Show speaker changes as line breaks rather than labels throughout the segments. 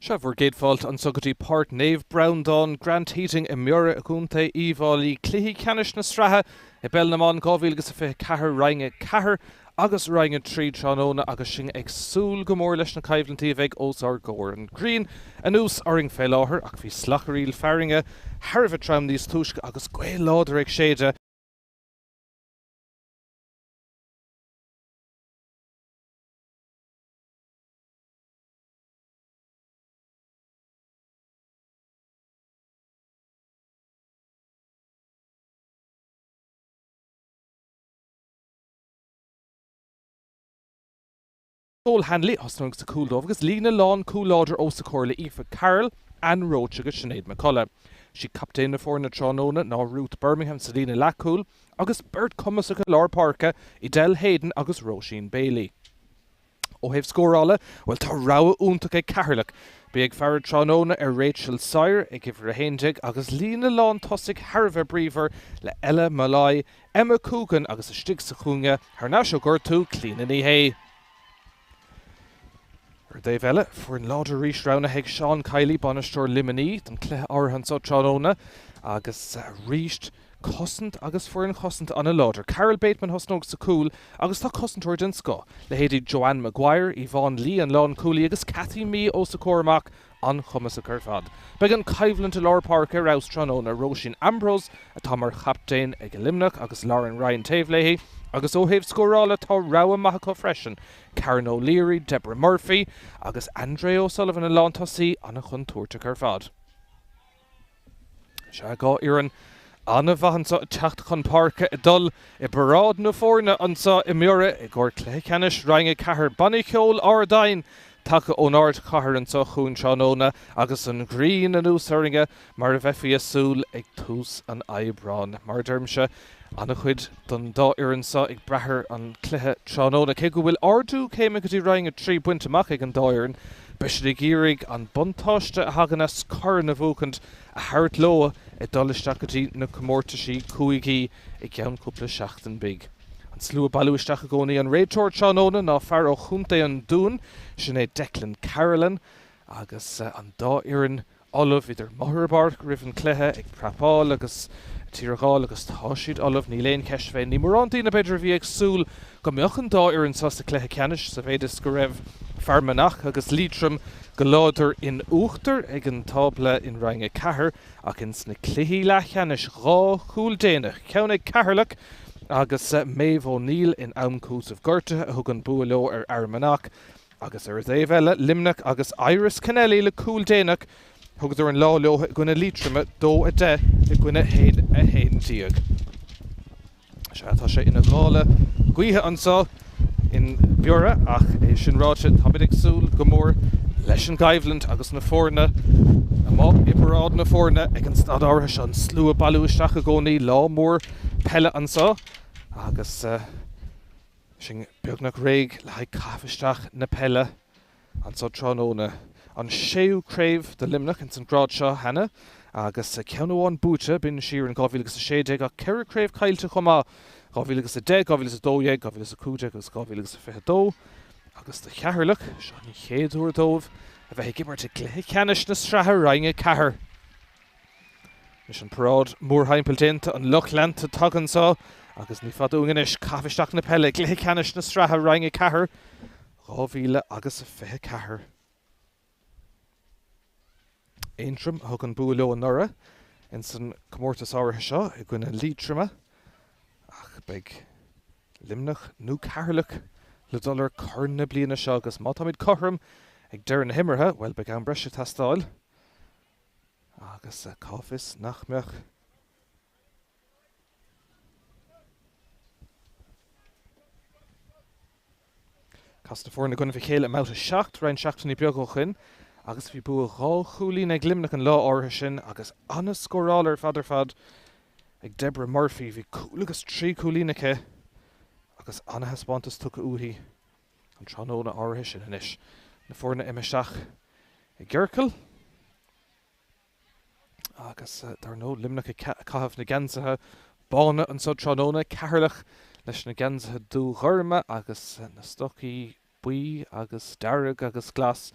Sea, bhur gcéad fáilte anso go dtí Páirc Naomh Breandán, Grant Heating i mBiorra i gContae Uíbh Fháilí, cluichí ceannais na sraithe i bPeil na mBan 2024, Roinn 4 agus Roinn 3 tráthnóna agus sinn ag súil go mór leis na coimhlintí a bheidh os ár gcomhair. An ghrian anuas orainn fé láthair ach bhí slachairíl fearthainne thar a bheith trom níos túisce agus gaoth láidir ag séideadh. Noel Hanley, thosnóidh sa chúl dóibh agus líne lán cúl láidir os a comhair le Aoife Carroll, Anne Roche agus Sinéad McCullough. Sí captaen na foirne tráthnóna ná Ruth Bermingham sa líne leathchúil agus beirt cumasach i lár páirce, Edel Hayden agus Róisín Bailey. Ó thaobh scórála, bhuel tá rogha iontach ag Ceatharlach. Bí ag faire tráthnóna ar Rachel Sawyer ag uimhir 11 agus líne lán tosaigh thar a bheith bríomhar le Ella Molloy, Emma Coogan agus istigh sa chúinne, thar n-ais ó ghortú, Clíona Ní Shé. Ar an dtaobh eile, foireann láidir arís roghnaithe ag Seán Kiely, bainisteoir Luimnigh, don chluiche áirithe anseo tráthnóna agus arís Cosaint agus foireann chosanta an-láidir. Carol Bateman thosnódh sa chúl agus tá cosantóirí den scoth, leithéidí Joanne Maguire, Yvonne Lee an lánchúlaí agus Cathy Mee os a comhair amach, an-chumasach ar fad. Beidh an choimhlint i lár páirce ar fheabhas tráthnóna, Róisín Ambrose atá mar chaptaen ag Luimneach agus Lauren Ryan taobh léi agus ó thaobh scórála tá rogha maith acu freisin, Karen O'Leary, Deborah Murphy agus Andrea O'Sullivan an lántosaí, an-chontúirteach ar fad. Sea, 2 fhoireann an-mhaith anseo ag teacht chun páirce ag dul i bparáid na foirne anseo i mBiorra i gcomhair cluiche ceannais Roinn 4. Banna Ceoil Ard Oinn tagtha ón ardchathair anseo chugainn tráthnóna agus an ghrian anuas orainne mar a bheifí ag súil ag tús an Aibreáin. Mar a deirimse, An-chuid don dá fhoireann seo ag brath ar an chluiche tráthnóna. Cé go bhfuil ardú céime go dtí Roinn 3 bainte amach ag an dá fhoireann, beidh siad ag iarraidh an buntáiste a thagann as corn a bhuachaint a thabhairt leo ag dul isteach go dtí na comórtaisí cúigí i gceann cúpla seachtain beag. An slua ag bailiú isteach i gcónaí. An réiteoir tráthnóna ná fear ó Chontae an Dúin, sin é Declan Carolan, agus an dá fhoireann ullamh, bhíodar amuigh ar an bpáirc roimh an cluiche ag prapáil agus ag tiargáil agus tá siad ullamh, níl aon cheist fé. Ní mórán daoine b'fhéidir a bhí ag súil go mbeadh an dá fhoireann seo sa cluiche ceannais sa mhéid is go raibh Fear Manach agus Liatroim go láidir in uachtar ag an tábla in Roinn 4 ach ins na cluichí leathcheannais 2 chúl déanach, ceann ag Ceatharlach agus Maeve O'Neill in am cúitimh gortaithe a thug an bua leo ar Fhear Manach. Agus ar an dtaobh eile, Luimneach agus Iris Kennelly le cúl déanach, thugadar an lá leo i gcoinne Liatroma, 2, 10 i gcoinne 1, 11. Sea, tá sé ina ghála gaoithe anseo in Biorra ach é sin ráite, táimid ag súil go mór leis an gcoimhlint agus na foirne amuigh i bparáid na foirne ag an staid áirithe seo, an slua ag bailiú isteach i gcónaí, lá mór peile anseo agus. Sinn beagnach réidh le haghaidh caitheamh isteach na peile anso tráthnóna. An séú craobh do Luimneach ins an grád seo cheana agus ceann amháin buaite, b'in siar in 2016 ach ceithre craobh caillte chomh maith, 2010, 2012, 2015 agus 2022. Agus do Cheatharlach, seo an chéad uair dóibh a bheith ag imirt i gcluiche ceannais na sraithe Roinn 4. Anois an paráid mórthimpeall déanta, an lucht leanta tagtha anseo agus ní fada uainn anois caitheamh isteach na peile i gcluiche ceannais na sraithe Roinn 4, 2024. Aontroim a thug an bua leo anuraidh ins an comórtas áirithe seo i gcoinne Liatroma ach beidh Luimneach nó Ceatharlach le dul ar corn na bliana seo agus má táimid cothrom ag deireadh na himeartha, bhuel beidh am breise ag teastáil. Agus cá bhfios nach mbeadh Chas na foirne i gcoinnibh a chéile i mbabhta 7 roinnt seachtainí beaga ó shoin agus bhí bua 2 chúilín ag Luimneach an lá áirithe sin agus an-scóráil ar fad ar fad ag Deborah Murphy. Bhí cúl agus 3 chúilín aici agus an-thaispeántas tugtha uaithi an tráthnóna áirithe sin. Anois na foirne imithe isteach i gciorcal. Agus dar ndóigh, Luimneach ag caitheamh na geansaithe bána anso tráthnóna, Ceatharlach leis na geansaithe dúghorma agus na stocaí buí agus dearg agus glas.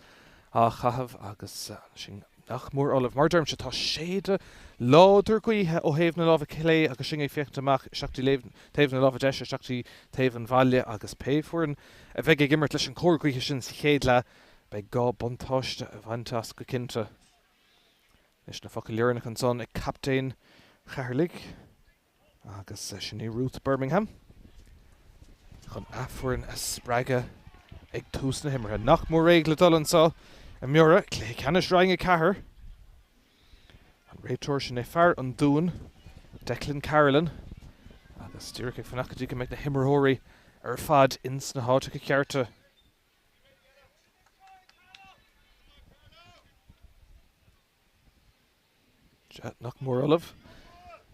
á chaitheamh agus sinn nach mór ullamh. Mar a deirimse, tá séideadh láidir gaoithe ó thaobh na láimhe clé agus sinn ag féachaint amach isteach dtí taobh na láimhe deise, isteach dtí taobh an bhaile agus pé foireann a bheidh ag imirt leis an cóir gaoithe sin sa chéad leath, beidh gá buntáiste a bhaint as go cinnte. Anois na focail dheireanacha ansan ag captaen Cheatharlaigh. Agus sin í Ruth Bermingham chun a foireann a spreagadh ag tús na himeartha. Nach mór réidh le dul anseo i mBiorra, cluiche ceannais Roinn 4. An réiteoir sin é fear an Dúin, Declan Carolan, agus díreach ag fanacht go dtí go mbeidh na himreoirí ar fad ins na háiteacha cearta. Sea, nach mór ullamh.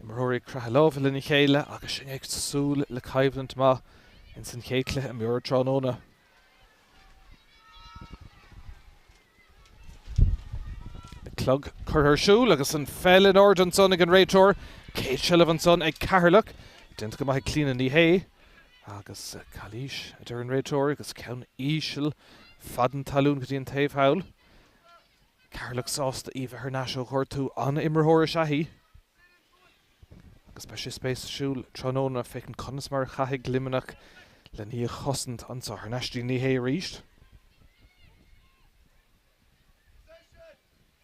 Imreoirí ag croitheadh lámha lena chéile agus sinn ag súil le coimhlint maith ins an chéad chluiche i mBiorra tráthnóna. An clog curtha ar siúl agus an pheil in airde ansan ag an réiteoir. Céad seilbh ansan ag Ceatharlach. Déanta go maith ag Clíona Ní Shé. Agus calaois, a deir an réiteoir, agus ceann íseal fad an talún go dtí an taobh thall. Ceatharlach sásta í bheith thar n-ais ó ghortú. An-imreoir is ea í agus beidh sé spéisiúil tráthnóna féachaint conas mar a chaithfidh Luimneach len í a chosaint anseo. Thar n-ais dtí Ní Shé arís.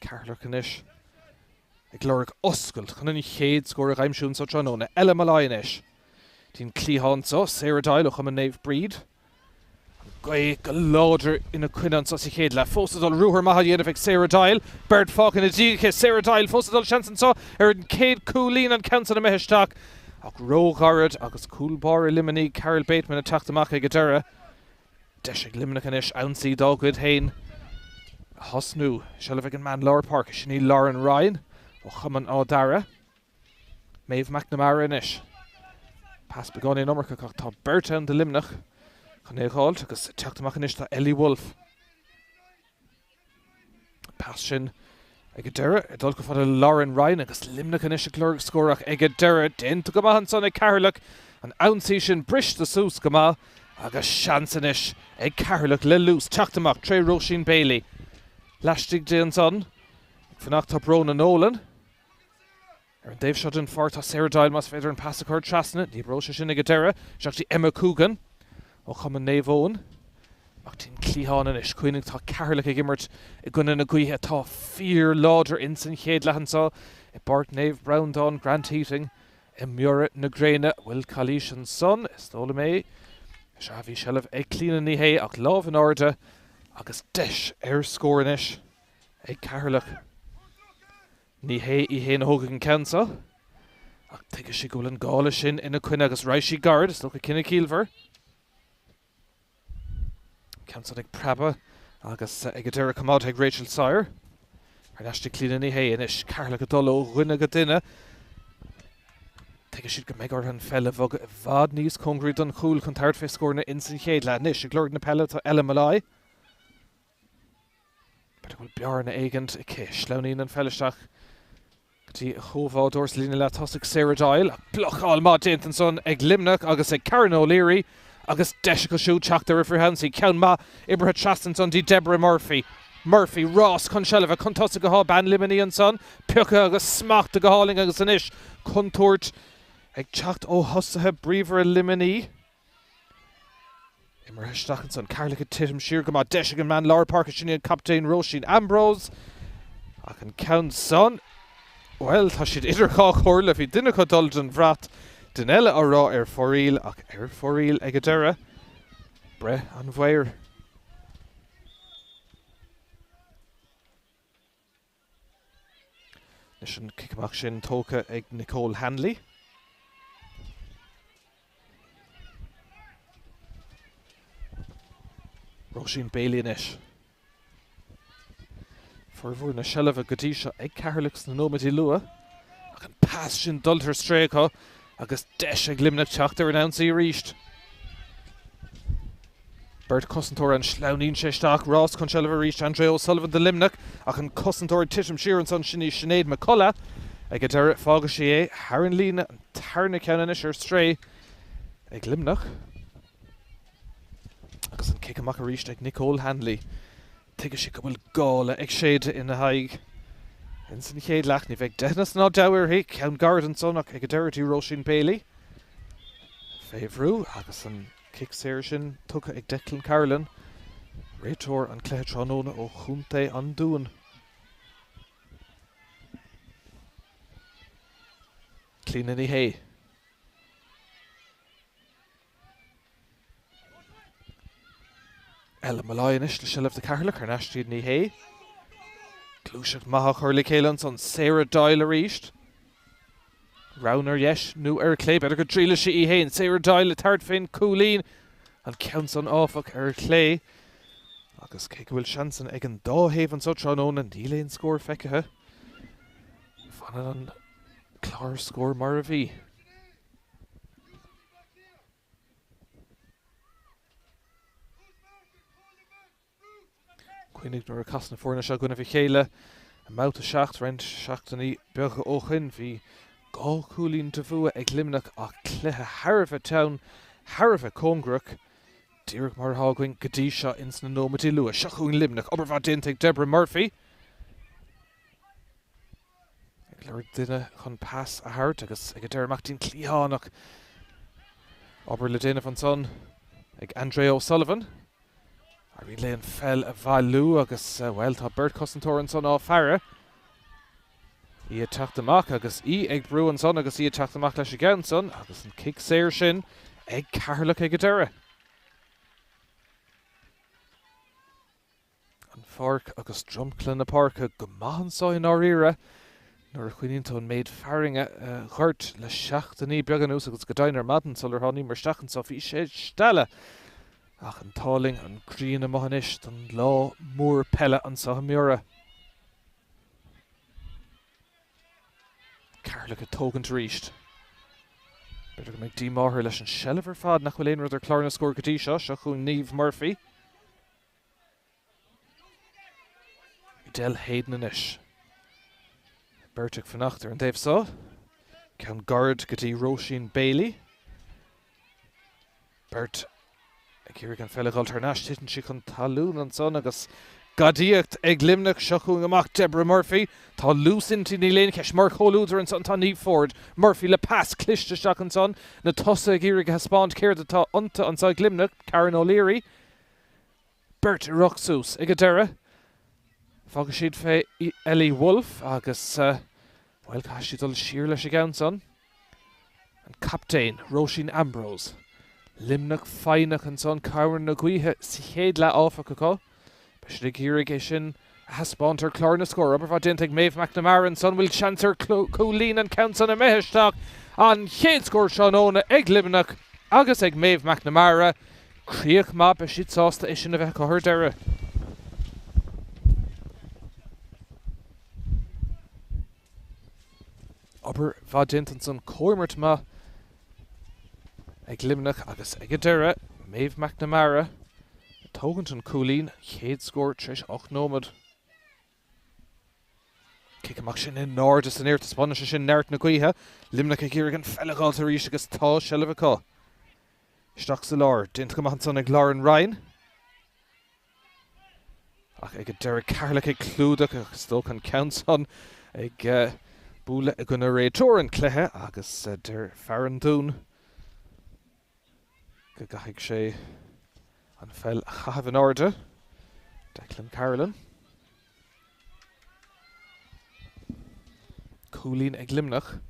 Ceatharlach anois ag lorg oscailt chun an chéad scór a aimsiú anseo tráthnóna. Ella Molloy anois. Dtí an cliathán seo, Sarah Doyle ó Chumann Naomh Bríd. An ghaoth go láidir ina coinne anseo sa chéad leath. Fós ag dul ruathar maith á dhéanamh ag Sarah Doyle. Beirt fágtha ina diaidh aici. Sarah Doyle fós ag dul seans anseo ar an chéad chúilín, an ceann san imithe isteach ach róghairid agus cúl báire Luimnigh Carol Bateman ag teacht amach ag an deireadh. Deis ag Luimneach anois ionsaí dá gcuid féin a thosnú. Seilbh ag an mbean lár páirce, sin í Lauren Ryan ó Chumann Áth Dara. Maeve McNamara anois. Pas beagáinín iomarcach ach tá beirt ann do Luimneach chun é a dh'fháilt agus teacht amach anois tá Ellie Wolfe. Pas sin ag an deireadh ag dul go fada le Lauren Ryan agus Luimneach anois ag lorg scór ach ag an deireadh déanta go maith ansan ag Ceatharlach an ionsaí sin briste suas go maith agus seans anois ag Ceatharlach le luas teacht amach tré Róisín Bailey laistigh di ansan ag fanacht tá Brona Nolan. Ar an dtaobh seo den pháirc tá Sarah Doyle, más féidir an pas a chur trasna, ní raibh sé sin ag an deireadh. Isteach dtí Emma Coogan ó Chumann Naomh Eoin. Amach dtí an cliathán anois. Cuimhnigh tá Ceatharlach ag imirt i gcoinne na gaoithe atá fíor láidir ins an chéad leath anseo i bPáirc Naomh Breandán, Grant Heating i mBiorra na Gréine. Bhfuil calaois ansan? Is dóigh liom é. Sea, bhí seilbh ag Clíona Ní Shé ach lámh in airde agus deis ar scór anois ag Ceatharlach. Ní hé í fhéin a thógfaidh an ceann seo, ach tuigfidh sí go bhfuil an gála sin ina coinne agus raghaidh sí gairid, is dócha cinneadh ciallmhar. Ceann san ag preabadh agus ag an deireadh coimeádta ag Rachel Sawyer. Thar n-ais dtí Clíona Ní Shé anois, Ceatharlach ag dul ó dhuine go duine. Tuigfidh siad go mbeidh orthu an pheil a bhogadh i bhfad níos cóngaraí don chúl chun tabhairt fé scóranna ins an chéad leath. Anois ag lorg na peile atá Ella Molloy. B'fhéidir go bhfuil bearna éigint aici. Sleamhnaíonn an pheil isteach go dtí a chomhbhádóir sa líne leath tosaigh Sarah Doyle. Ach blocáil maith déanta ansan ag Luimneach agus ag Karen O'Leary agus deis acu siúd teacht ar an bhfrithionsaí. Ceann maith oibrithe trasna ansan dtí Deborah Murphy. Murphy, rás chun seilbhe, chun tosaigh atá bean Luimnigh ansan. Pioctha agus smachtaithe go hálainn agus anois contúirt ag teacht ó thosaithe bríomhara Luimnigh. Imeartha isteach ansan. Ceatharlach ag titim siar go maith. Deis ag an mbean lár páirce sin í an captaen Róisín Ambrose. Ach an ceann san, bhuel, tá siad idir dhá chomhairle. Bhí duine acu ag dul don bhrat, duine eile á rá ar fóraoil, ach ar fóraoil ag an deireadh. Breith an mhaoir. Anois an cic amach sin tógtha ag Nicole Hanley. Róisín Bailey anois. Formhór na seilbhe go dtí seo ag Ceatharlach sna nóiméidí luath. Ach an pas sin dulta ar strae acu agus deis ag Luimneach teacht ar an ionsaí arís. Beirt chosantóir ann, sleamhnaíonn sé isteach, rás chun seilbhe arís, Andrea O'Sullivan do Luimneach ach an cosantóir ag titim siar ansan, sin í Sinéad McCullough. Ag an deireadh fágfaidh sí é thar an líne, an tarna ceann anois ar strae ag Luimneach. Agus an cic amach arís ag Nicole Hanley. Tuigfidh sí go bhfuil gála ag séideadh ina haghaidh. Ins an chéad leath, ní bheidh deitheanas ná deabhadh uirthi. Ceann gairid ansan ach ag an deireadh dtí Róisín Bailey. Fé bhrú agus an cic saor sin tugtha ag Declan Carolan, réiteoir an chluiche tráthnóna ó chontae an Dúin. Clíona Ní Shé. Ella Molloy anois le seilbh do Cheatharlach thar n-ais dtí Ní Shé. Gluaiseacht maith á chur le chéile ansan. Sarah Doyle arís. Roghn ar dheis nó ar chlé. B'fhéidir go dtriailfidh sí í féin. Sarah Doyle ag tabhairt fén gcúilín. An ceann san áfach ar chlé. Agus cé go bhfuil seansanna ag an dá thaobh anso tráthnóna, níl aon scór feicthe. Fanann an clár scór mar a bhí. Cuimhnigh nuair a casadh na foirne seo i gcoinnibh a chéile i mbabhta 7 roinnt seachtainí beaga ó shoin, bhí 2 chúilín de bhua ag Luimneach ach cluiche thar a bheith teann, thar a bheith cóngarach, díreach mar atá againn go dtí seo ins na nóiméidí luath. Seo chugainn Luimneach, obair mhaith déanta ag Deborah Murphy. Ag lorg duine chun pas a thabhairt agus ag an deireadh amach dtí'n cliathán ach obair le déanamh ansan ag Andrea O'Sullivan. Éiríonn léi an pheil a bhailiú agus, bhuel, tá beirt chosantóir ansan á faire. Í ag teacht amach agus í ag brú ansan agus í ag teacht amach leis an gceann san agus an cic saor sin ag Ceatharlach ag an deireadh. An pháirc agus dromchla na páirce go maith anso i ndáiríre nuair a chuimhníonn tú an méid fearthainne a dhoirt le seachtainí beaga anuas agus go deimhin ar maidin sular tháiníomar isteach anso bhí sé ag stealladh ach an t-ádh linn an ghrian amuigh anois don lá mór peile anso i mBiorra. Ceatharlach ag tógaint arís. B'fhéidir go mbeidh díomá orthu leis an seilbh ar fad nach bhfuil aon rud ar chlár na scór go dtí seo. Seo chugainn Niamh Murphy. Edel Hayden anois. Beirt ag fanacht ar an dtaobh so. Ceann gairid go dtí Róisín Bailey. Beirt ag iarraidh an pheil a dhul thar n-ais. Titeann sí chun talún ansan agus gadaíocht ag Luimneach. Seo chugainn amach Deborah Murphy. Tá luas inti, níl aon cheist. Mar chomhluadar ansan tá Niamh Forde. Murphy le pas cliste isteach ansan. Na tosaithe ag iarraidh a thaispeáint céard atá iontu anso ag Luimneach. Karen O'Leary. Beirt ag rith suas ag an deireadh. Fágfaidh siad fé Ellie Woulfe agus, bhuel, caithfidh sí dul siar leis an gceann san. An captaen, Róisín Ambrose. Luimneach foighneach ansan, cabhair na gaoithe sa chéad leath áfach acu. Beidh siad ag iarraidh é sin a thaispeáint ar chlár na scór. Obair mhaith déanta ag Maeve McNamara ansan. Bhfuil seans ar chúilín an ceann san imithe isteach. An chéad scór tráthnóna ag Luimneach agus ag Maeve McNamara. Críoch maith, beidh siad sásta é sin a bheith acu ar deireadh. Obair mhaith déanta ansan, comhimirt maith ag Luimneach agus ag an deireadh, Maeve McNamara ag tógaint an cúilín, an chéad scór tar éis 8 nóiméad. Cic amach sin in airde san aer, taispeánann sé sin neart na gaoithe. Luimneach ag iarraidh an pheil a dh'fháilt arís agus tá seilbh acu. Isteach sa lár, déanta go maith ansan ag Lauren Ryan. Ach ag an deireadh Ceatharlach ag clúdach ach is dócha an ceann san ag bualadh i gcoinne réiteoir an chluiche agus deir fear an Dúin go gcaithfidh sé an pheil a chaitheamh in airde. Declan Carolan. Cúilín ag Luimneach,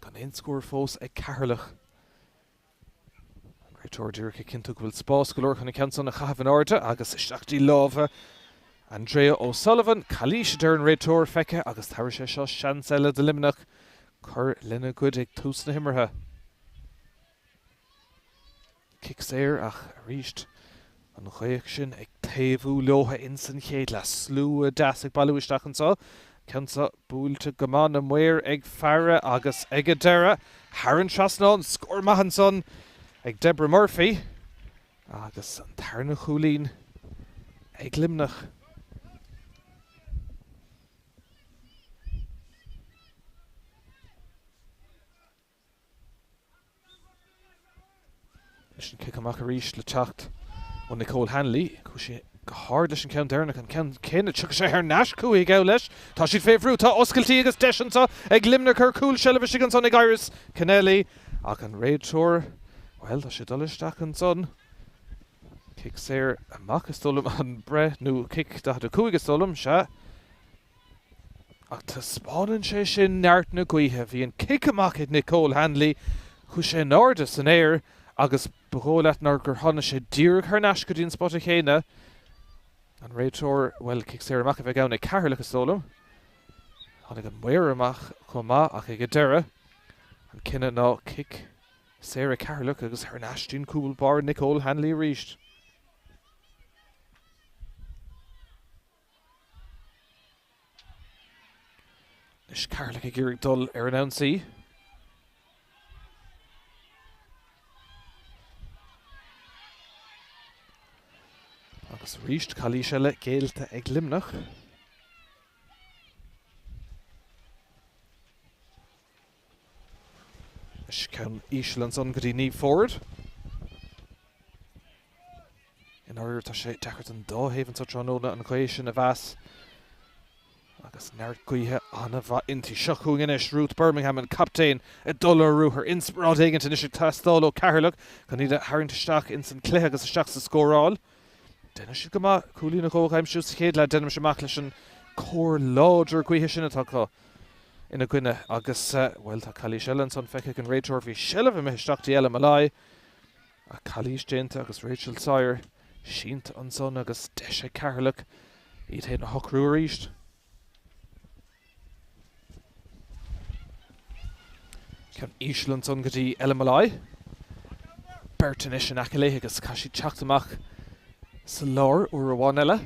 gan aon scór fós ag Ceatharlach. An réiteoir díreach ag cinntiú go bhfuil spás go leor chun an ceann san a chaitheamh in airde agus isteach dtí lámha Andrea O'Sullivan. Calaois, a deir an réiteoir, feicthe agus tabharfaidh sé seo seans eile do Luimneach cur lena gcuid ag tús na himeartha. Cic saor ach arís an ghaoth sin ag taobhú leotha ins an chéad leath. Slua deas ag bailiú isteach anso. Ceann seo buailte go maith, na maoir ag faire agus ag an deireadh thar an trasnán. Scór maith ansan ag Deborah Murphy agus an tarna chúilín ag Luimneach. Anois an cic amach arís le teacht ó Nicole Hanley. Chuaigh sí Go hard leis an ceann deireanach, an ceann céanna, tiocfaidh sé thar n-ais chuici, geall leis. Tá siad fé bhrú, tá oscailtí agus deis anseo ag Luimneach ar chúl, seilbh istigh ansan ag Iris Kennelly ach an réiteoir, bhuel, tá sé ag dul isteach ansan. Cic saor amach is dóigh liom an breith, nó cic 45 is dóigh liom, sea. Ach taispeánann sé sin neart na gaoithe. Bhí an cic amach ag Nicole Hanley, chuaigh sé in airde san aer agus ba dhóigh leat nár gur tháinig sé díreach thar n-ais go dtí an spota chéanna. An réiteoir, bhuel, cic saor amach a bheidh ann ag Ceatharlach is dóigh liom. Tháinig an maor amach chomh maith ach ag an deireadh, an cinneadh ná cic saor ag Ceatharlach agus thar n-ais dtí'n cúl báire Nicole Hanley arís. Anois Ceatharlach ag iarraidh dul ar an ionsaí. Agus arís calaois eile géillte ag Luimneach. Anois ceann íseal ansan go dtí Niamh Forde. I ndáiríre tá sé deacair don dá thaobh anseo tráthnóna an ghaoth sin a mheas agus neart gaoithe an-mhaith inti. Seo chugainn anois Ruth Bermingham, an captaen, ag dul ar ruathar. Inspioráid éigint anois ag teastáil ó Cheatharlach chun iad a tharraingt isteach ins an cluiche agus isteach sa scóráil. Deineadh siad go maith cúilín nó dhó a aimsiú sa chéad leath, deinimse amach leis an cóir láidir gaoithe sin atá acu ina gcoinne agus, bhuel, tá calaois eile ansan feicthe ag an réiteoir. Bhí seilbh imithe isteach dtí Ella Molloy. Ach calaois déanta agus Rachel Sawyer sínte ansan agus deis ag Ceatharlach iad féin a shocrú arís. Ceann íseal ansan go dtí Ella Molloy. Beirt anois in aice léi agus caithfidh sí teacht amach sa lár uair amháin eile.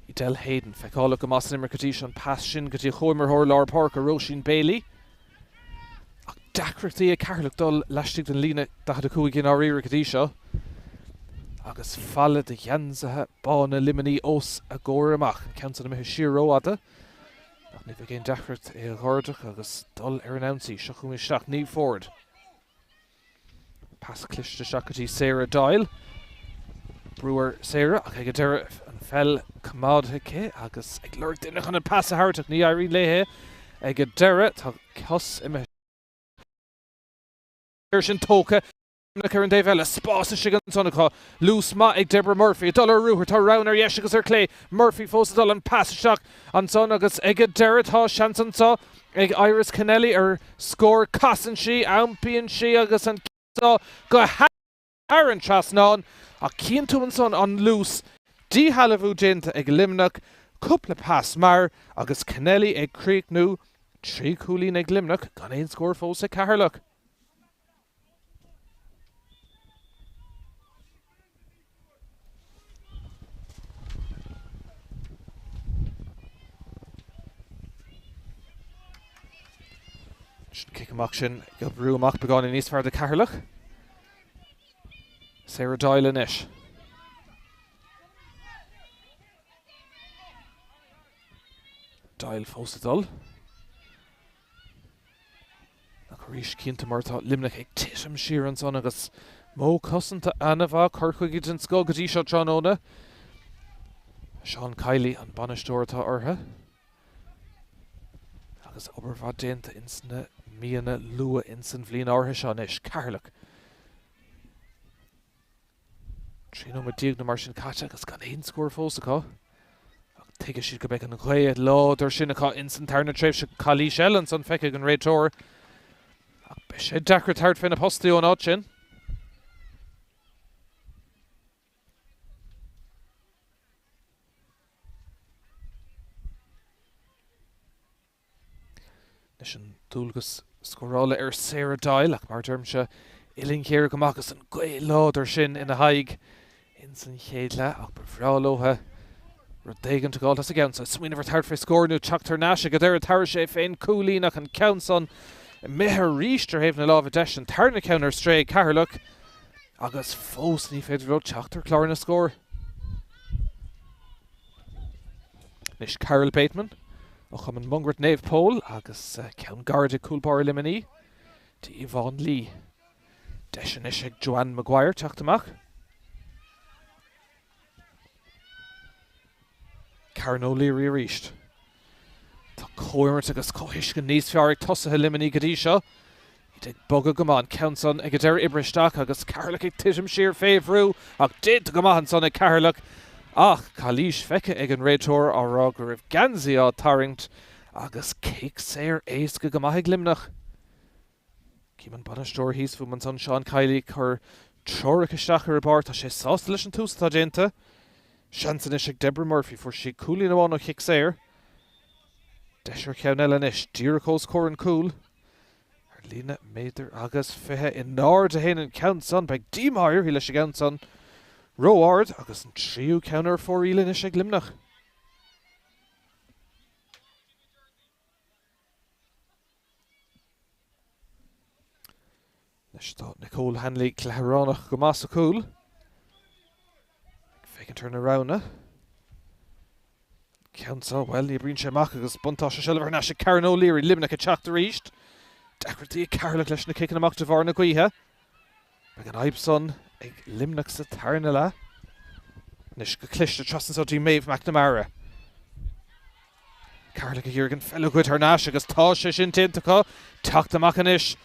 Edel Hayden, feiceálach go maith san imirt go dtí seo, an pas sin go dtí a chomhimreoir lár páirce, Róisín Bailey. Ach deacrachtaí ag Ceatharlach dul laistigh den líne 45 i ndáiríre go dtí seo. Agus falla de gheansaithe bána Luimnigh os a gcomhair amach. An ceann san imithe siar rófhada. Ach ní bheidh aon deacracht é a dh'ardach agus dul ar an ionsaí. Seo chugainn isteach Niamh Forde. Pas cliste isteach go dtí Sarah Doyle. Brú ar Sarah ach ag an deireadh an pheil coimeádta aici agus ag lorg duine chun an pas a thabhairt ach ní éiríonn léi ag an deireadh. Tá cos imithe siar sin tógtha ar an dtaobh eile. Spás istigh ansan acu. Luas maith ag Deborah Murphy ag dul ar ruathar. Tá roghanna ar dheis agus ar chlé. Murphy fós ag dul an pas isteach ansan agus ag an deireadh tá seans anseo ag Iris Kennelly ar scór. Casann sí, iompaíonn sí agus an ceann seo go thar an trasnán. Ach chíonn tú ansan an luas, díshealbhú déanta ag Luimneach, cúpla pas mear agus Kennelly ag críochnú. 3 chúilín ag Luimneach gan aon scór fós ag Ceatharlach. Sin cic amach sin ag oibriú amach beagáinín níos fearr do Cheatharlach. Sarah Doyle anois. Doyle fós ag dul. Ach arís, cinnte mar atá Luimneach ag titim siar ansan agus modh cosanta an-mhaith, cur chuige den scoth go dtí seo tráthnóna. Seán Kiely an bainisteoir atá orthu agus obair mhaith déanta ins na míonna luath ins an bhliain áirithe seo anois. Ceatharlach. 13 nóiméad nó mar sin caite agus gan aon scór fós acu. Ach tuigfidh siad go mbeidh an ghaoth láidir sin acu ins an tarna tréimhse. Calaois eile ansan feicthe ag an réiteoir. Ach beidh sé deacair tabhairt fé na postaí ón áit sin. Anois an dualgas scórála ar Sarah Doyle ach mar a deirimse, uillinn ghéar go maith agus an ghaoth láidir sin ina haghaidh ins an chéad leath ach ba bhreá leo rud éigin a fháil as an gceann so. Smaoineamh ar tabhairt fé scór nó teacht thar n-ais ag an deireadh tabharfaidh sé fén cúilín ach an ceann san imithe arís ar thaobh na láimhe deise, an tarna ceann ar strae ag Ceatharlach agus fós ní féidir leo teacht ar chlár na scór. Anois Carol Bateman ó Chumann Mungairt Naomh Pól agus ceann gairid ag cúl báire Luimnigh dtí Yvonne Lee. Deis anois ag Joanne Maguire teacht amach. Karen O'Leary arís. Tá comhimirt agus comhthuiscint níos fearr ag tosaithe Luimnigh go dtí seo. Iad ag bogadh go maith, an ceann san ag an deireadh oibrithe isteach agus Ceatharlach ag titim siar fé bhrú ach déanta go maith ansan ag Ceatharlach ach calaois feicthe ag an réiteoir á rá go raibh geansaí á tarraingt agus cic saor éasca go maith ag Luimneach. Cím an bainisteoir thíos fúm ansan, Seán Kiely, ag cur treorach isteach ar an bpáirc. Tá sé sásta leis an tús atá déanta. Seans anois ag Deborah Murphy. Fuair sí cúilín amháin ó chic saor. Deis ar cheann eile anois, díreach os comhair an cúil. Ar líne méadar agus 20 in airde a théann an ceann san. Beidh díomá uirthi leis an gceann san. Ró-ard agus an tríú ceann ar fóraoil anois ag Luimneach. Anois tá Nicole Hanley cluichearánach go maith sa chúl. Ag féachaint ar na roghanna. Ceann seo, bhuel, ní oibríonn sé amach agus buntáiste seilbh thar n-ais ag Karen O'Leary, Luimneach ag teacht arís. Deacrachtaí ag Ceatharlach leis na ciceanna amach de bharr na gaoithe. Beidh an fhadhb san ag Luimneach sa tarna leath. Anois go cliste trasna anso dtí Maeve McNamara. Ceatharlach ag iarraidh an pheil a ghoid thar n-ais agus tá sé sin déanta acu. Teacht amach anois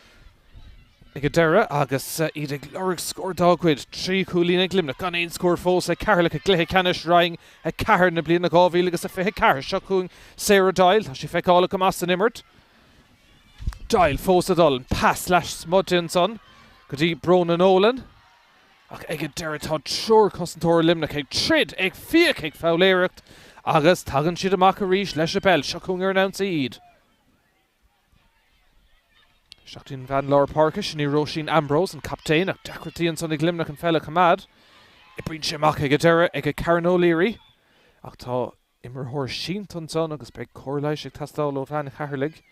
ag an deireadh agus iad ag lorg scór dá gcuid. 3 chúilín ag Luimneach, gan aon scór fós ag Ceatharlach i gcluiche ceannais Roinn 4 na bliana 2024. Seo chugainn Sarah Doyle. Tá sí feiceálach go maith san imirt. Doyle fós ag dul, an pas lasmuigh di ansan go dtí Bróna Nolan ach ag an deireadh tá triúr cosantóir Luimneach ag troid, ag fiach, ag foghlaeireacht agus tagann siad amach arís leis an bpeil. Seo chugainn ar an ionsaí iad. Isteach dtí an bhean lár páirce, sin í Róisín Ambrose, an captaen, ach deacrachtaí ansan ag Luimneach an pheil a choimeád. Oibríonn sé amach ag an deireadh ag Karen O'Leary ach tá Imreoir sínte ansan agus beidh cóir leighis ag teastáil ó bhean Cheatharlaigh.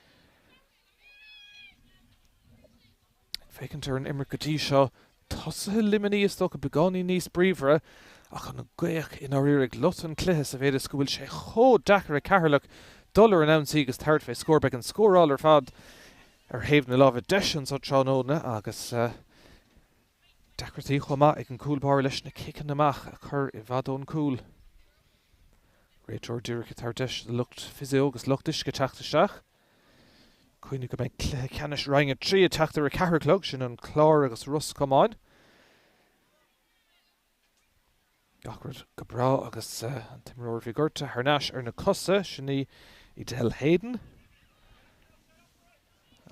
Ag féachaint ar an imirt go dtí seo, tosaithe Luimnigh is dócha beagáinín níos bríomhaire ach an ghaoth i ndáiríre ag lot an chluiche sa mhéid is go bhfuil sé chomh deacair ag Ceatharlach dul ar an ionsaí agus tabhairt fé scór. Beidh an scóráil ar fad ar thaobh na láimhe deise anso tráthnóna agus deacrachtaí chomh maith ag an gcúl báire leis na ciceanna amach a chur i bhfad ón gcúl. Réiteoir díreach ag tabhairt deis do lucht physio agus lucht uisce teacht isteach. Cuimhnigh go mbeidh cluiche ceannais Roinn 3 ag teacht ar a ceathair a chlog, sin an Clár agus Ros Comáin. Gach rud go breá agus an t-imreoir a bhí gortaithe thar n-ais ar na cosa, sin í Edel Hayden.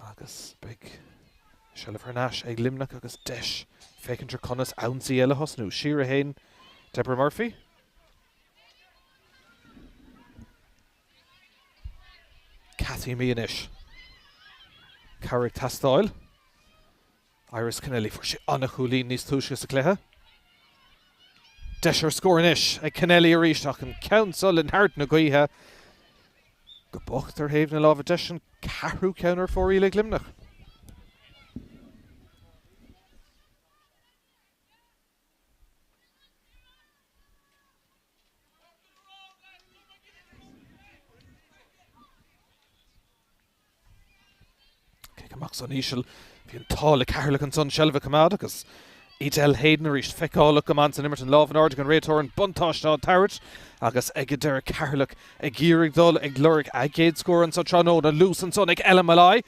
Agus beidh seilbh thar n-ais ag Luimneach agus deis féachaint ar conas ionsaí eile a thosnú. Siar a théann Deborah Murphy. Cathy Mee anois. Cabhair ag teastáil. Iris Kennelly, fuair sí an-chúilín níos túisce sa chluiche. Deis ar scór anois ag Kennelly arís ach an ceann seo le neart na gaoithe go bocht ar thaobh na láimhe deise an ceathrú ceann ar fóraoil ag Luimneach. Cic amach san íseal. Bhí an t-ádh le Ceatharlach ansan seilbh a choimeád agus Edel Hayden arís feiceálach go maith san imirt an lámh in airde ag an réiteoir an buntáiste á tabhairt agus ag an deireadh Ceatharlach ag iarraidh dul ag lorg a gcéad scór anso tráthnóna. Luas ansan ag Ella Molloy.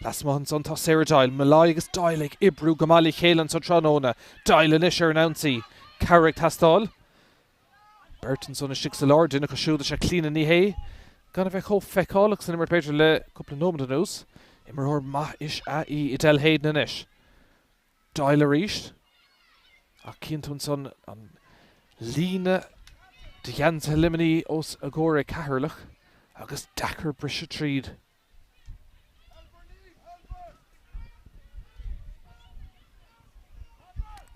Lasmuigh ansan tá Sarah Doyle. Molloy agus Doyle ag oibriú go maith le chéile anso tráthnóna. Doyle anois ar an ionsaí. Cabhair ag teastáil. Beirt ansan istigh sa lár, duine acu siúd is ea Clíona Ní Shé, gan a bheith chomh feiceálach san imirt b'fhéidir le cúpla nóiméad anuas. Imreoir maith is ea í Edel Hayden anois. Doyle arís. Ach cíonn tú ansan an líne de gheansaithe Luimnigh os a gcomhair ag Ceatharlach agus deacair briseadh tríd.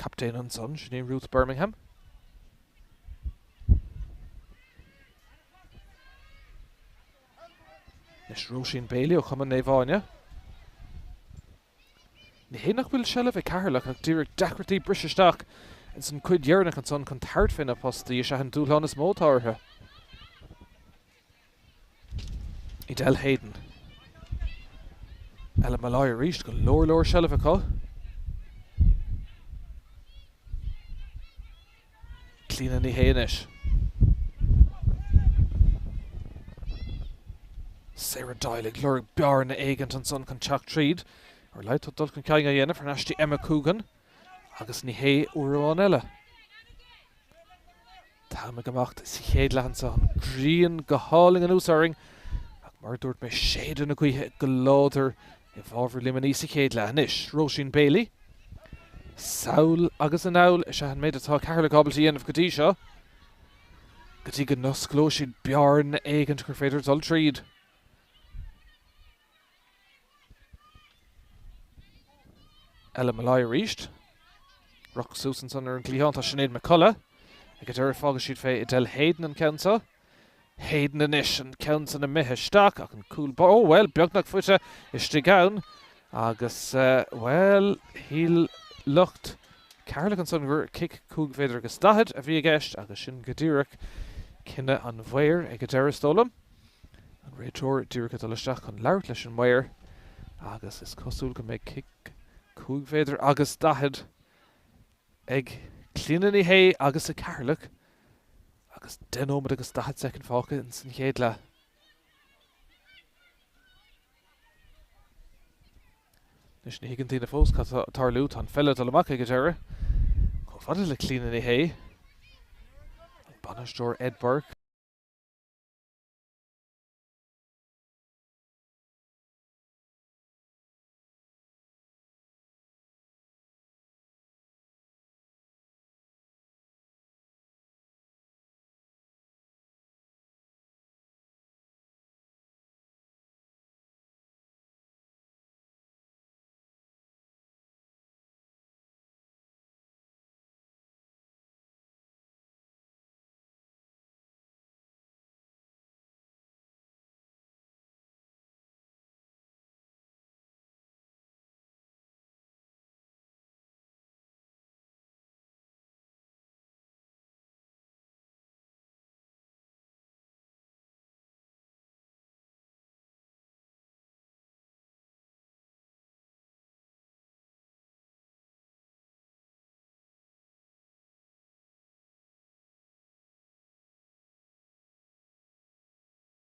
Captaen ansan, sin í Ruth Bermingham. Anois Róisín Bailey ó Chumann Naomh Áine. Ní hé nach bhfuil seilbh ag Ceatharlach ach díreach deacrachtaí briseadh isteach ins an cuid dheireanach ansan chun tabhairt fé na postaí is ea an dúshlán is mó atá orthu. Edel Hayden. Ella Molloy arís, go leor leor seilbh acu. Clíona Ní Shé anois. Sarah Doyle ag lorg bearna éigint ansan chun teacht tríd. Ar a laghad tá dul chun cinn á dhéanamh thar n-ais dtí Emma Coogan agus ní hé uair amháin eile. T-am ag imeacht sa chéad leath anseo, an ghrian go hálainn anuas orainn ach mar a dúirt mé séideadh na gaoithe go láidir i bhfabhar Luimnigh sa chéad leath. Anois Róisín Bailey. Sall agus anall is ea an méid atá Ceatharlach ábalta a dhéanamh go dtí seo. Go dtí go n-osclóidh siad bearna éigint gur féidir dul tríd. Ella Molloy arís. Ruc suas ansan ar an gcliathán tá Sinéad McCullough. Ag an deireadh fágfaidh siad fé Edel Hayden an ceann seo. Hayden anois, an ceann san imithe isteach ach an cúl, ó bhuel, beagnach faighte istigh ann agus, bhuel, shíl lucht Cheatharlach ansan gur cic 5 mhéadar agus 40 a bhí i gceist agus sin go díreach cinneadh an mhaoir ag an deireadh, is dóigh liom. An réiteoir díreach ag dul isteach chun labhairt leis an maor agus is cosúil go mbeidh cic 5 mhéadar agus 40 ag Clíona Ní Shé agus ag Ceatharlach agus 10 nóiméad agus 40 soicind fágtha ins an chéad leath. Anois ní thuigeann daoine fós cad tá ag tarlú, tá an pheil ag dul amach ag an deireadh, chomh fada le Clíona Ní Shé, an bainisteoir Ed Burke.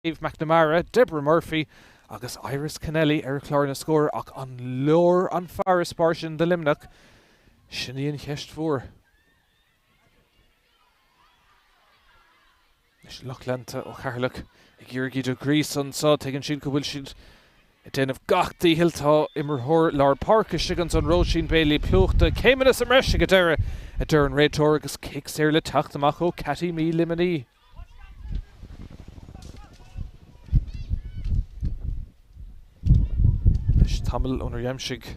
Maeve McNamara, Deborah Murphy agus Iris Kennelly ar chlár na scór ach an leor an farasbarr sin do Luimneach? Sin í an cheist mhór. Anois lucht leanta ó Cheatharlach ag iarraidh iad a ghríosadh anseo. Tuigeann siad go bhfuil siad ag déanamh gach dícheall. Tá imreoir lár páirce istigh ansan, Róisín Bailey, plúchta. Céimeanna sa mbreis ag an deireadh, a deir an réiteoir agus cic saor le teacht amach ó Katie Mee Luimnigh. Anois tamall ónar aimsigh.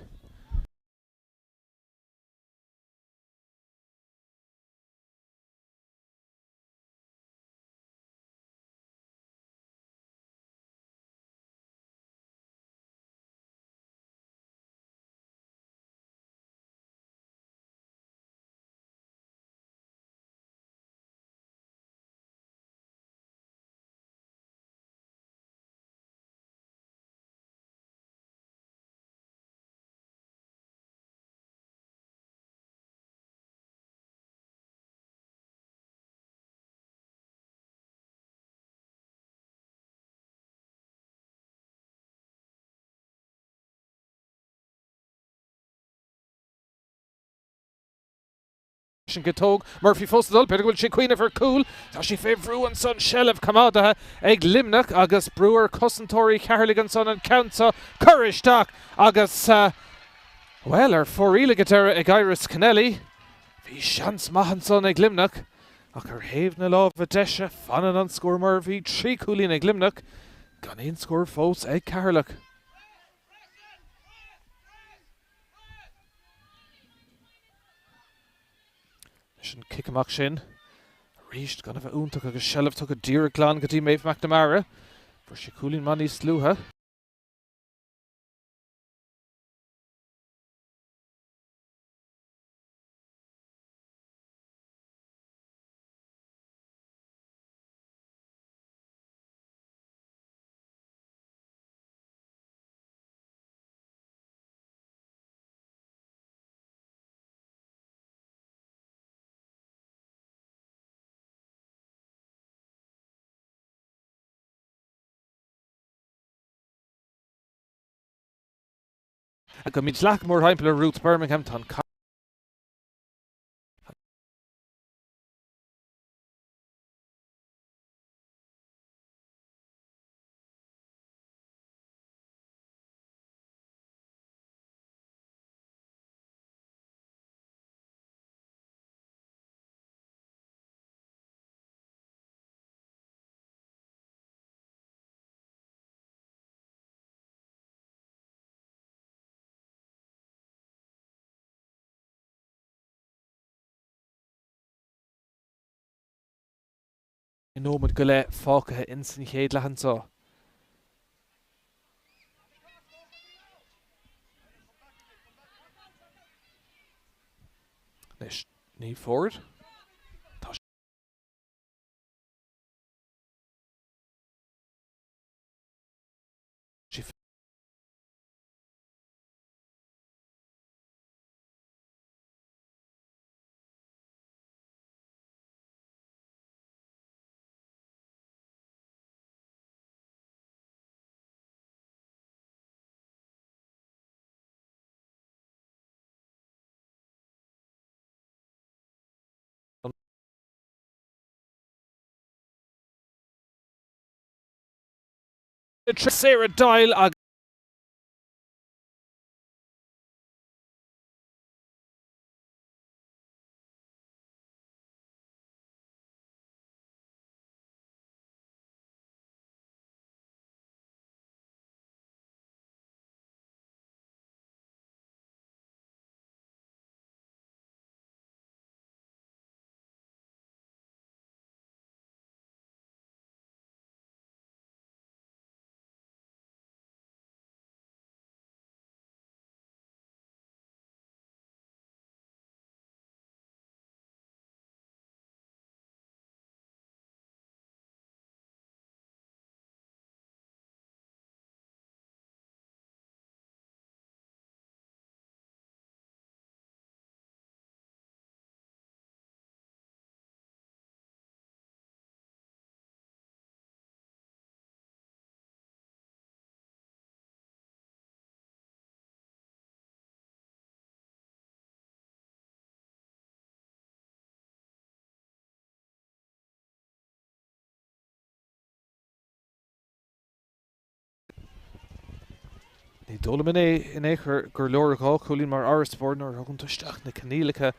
An gciotóg, Murphy fós ag dul, b'fhéidir go bhfuil sí ag cuimhneamh ar chúl. Tá sí fé bhrú ansan, seilbh coimeádaithe ag Luimneach agus brú ar chosantóirí Cheatharlaigh ansan an ceann seo curtha isteach agus, bhuel, ar fóraoil ag an deireadh ag Iris Kennelly. Bhí seans maith ansan ag Luimneach ach ar thaobh na láimhe deise, fanann an scór mar a bhí, 3 chúilín ag Luimneach, gan aon scór fós ag Ceatharlach. Leis an cic amach sin, arís gan a bheith iontach agus seilbh tugtha díreach glan go dtí Maeve McNamara. Fuair sí cúilín maith níos luaithe. Go mídhleathach mórthimpeall ar Ruth Bermingham, tá an. Nóiméad go leith fágtha ins an chéad leath anseo. Anois, Niamh Forde. Tá sí Sarah Doyle agus. Ní dóigh liom in aon chor gur leor 2 chúilín mar fharasbarr nuair a thugann tú isteach na coinníollacha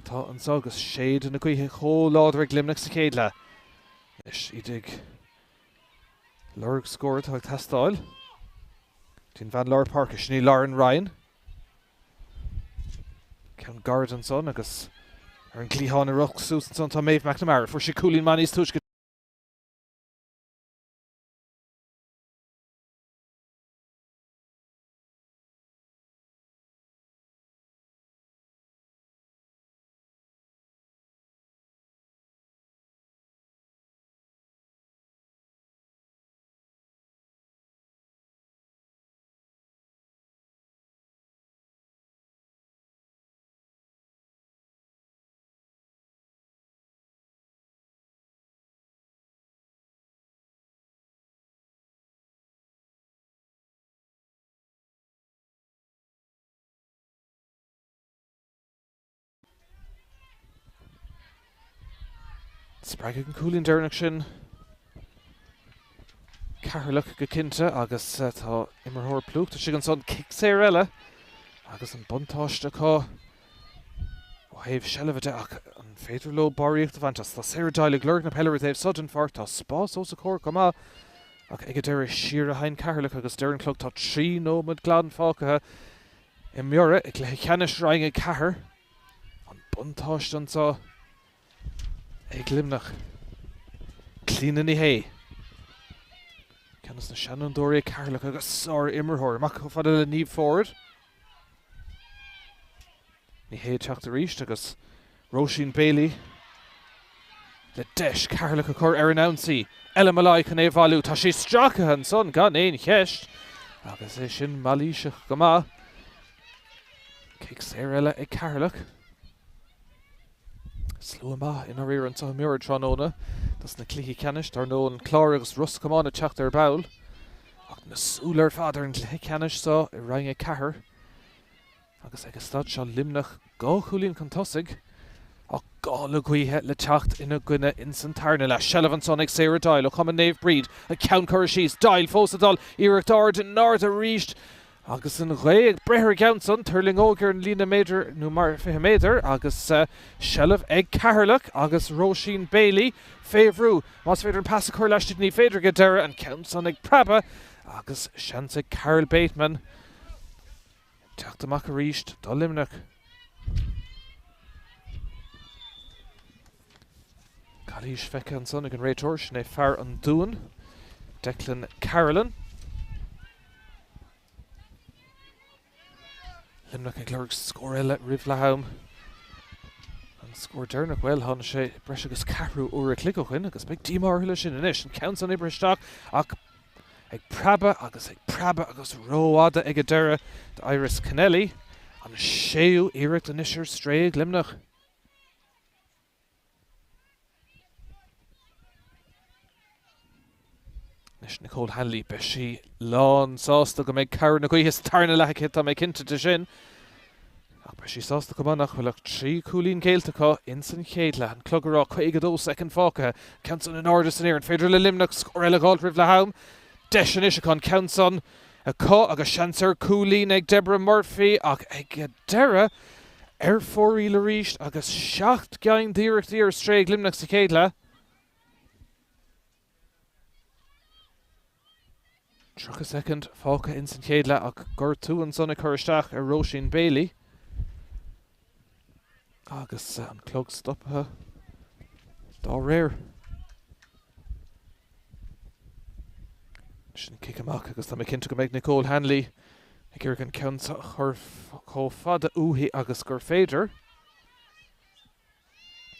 atá anseo agus séideadh na gaoithe chomh láidir ag Luimneach sa chéad leath. Anois iad ag lorg scór atá ag teastáil. Dtí an bhean lár páirce, sin í Lauren Ryan. Ceann gairid ansan agus ar an gcliathán ag rith suas ansan tá Maeve McNamara. Fuair sí cúilín maith níos túisce. Spreagfaidh an cúilín deireanach sin Ceatharlach go cinnte agus tá imreoir plúchta istigh ansan. Cic saor eile agus an buntáiste acu ó thaobh seilbhe de ach an féidir leo barraíocht a bhaint as? Tá Sarah Doyle ag lorg na peile ar an taobh seo den pháirc. Tá spás os a comhair chomh maith ach ag an deireadh siar a theann Ceatharlach agus deir an clog tá 3 nóiméad glan fágtha i mBiorra i gcluiche ceannais Roinn 4. An buntáiste anseo ag Luimneach. Clíona Ní Shé. Ceann de na seanfhondúirí ag Ceatharlach agus sár-imreoir. Amach chomh fada le Niamh Forde. Ní Shé ag teacht arís agus Róisín Bailey le deis Ceatharlach a chur ar an ionsaí. Ella Molloy chun é a bhailiú. Tá sí stractha ansan gan aon cheist agus é sin mailíseach go maith. Cic saor eile ag Ceatharlach. Slua maith i ndáiríre anseo i mBiorra tráthnóna dos na cluichí ceannais. Dar ndóigh an Clár agus Ros Comáin ag teacht ar ball. Ach na súile ar fad ar an gcluiche ceannais seo i Roinn 4. Agus ag an staid seo Luimneach 2 chúilín chun tosaigh ach gála gaoithe le teacht ina gcoinne ins an tarna leath. Seilbh ansan ag Sarah Doyle ó Chumann Naomh Bríd. An ceann curtha síos. Doyle fós ag dul. Iarracht ard in airde arís agus an ghaoth ag breith ar an gceann san. Tuirlingeoidh ar an líne méadar nó mar 20 méadar agus seilbh ag Ceatharlach agus Róisín Bailey fé bhrú. Más féidir an pas a chur laistigh ní féidir ag an deireadh. An ceann san ag preabadh agus seans ag Carol Bateman. Teacht amach arís do Luimneach. Calaois feicthe ansan ag an réiteoir, sin é fear an Dúin, Declan Carolan. Luimneach ag lorg scór eile roimh leath am. An scór deireanach, bhuel, tháinig sé breis agus ceathrú uair a chloig ó shin agus beidh díomá orthu leis sin anois. An ceann san oibrithe isteach ach Ag preabadh agus ag preabadh agus rófhada ag an deireadh d'Iris Kennelly, an séú iarracht anois ar strae ag Luimneach. Anois Nicole Hanley, beidh sí lán sásta go mbeidh cabhair na gaoithe sa tarna leath aici, tá mé cinnte de sin. Ach beidh sí sásta chomh maith nach bhfuil ach 3 chúilín géillte acu ins an chéad leath. An clog ag rá 52 soicind fágtha. Ceann san in airde san aer. An féidir le Luimneach scór eile a dh'fháilt roimh leath am? Deis anois acu an ceann san acu agus seans ar chúilín ag Deborah Murphy ach ag an deireadh ar fóraoil arís agus 7 gceann d'iarrachtaí ar strae ag Luimneach sa chéad leath. 30 soicind fágtha ins an chéad leath ach gortú ansan ag cur isteach ar Róisín Bailey agus an clog stoptha dá réir. Sin cic amach agus tá mé cinnte go mbeidh Nicole Hanley ag iarraidh an ceann seo a chur chomh fada uaithi agus gur féidir.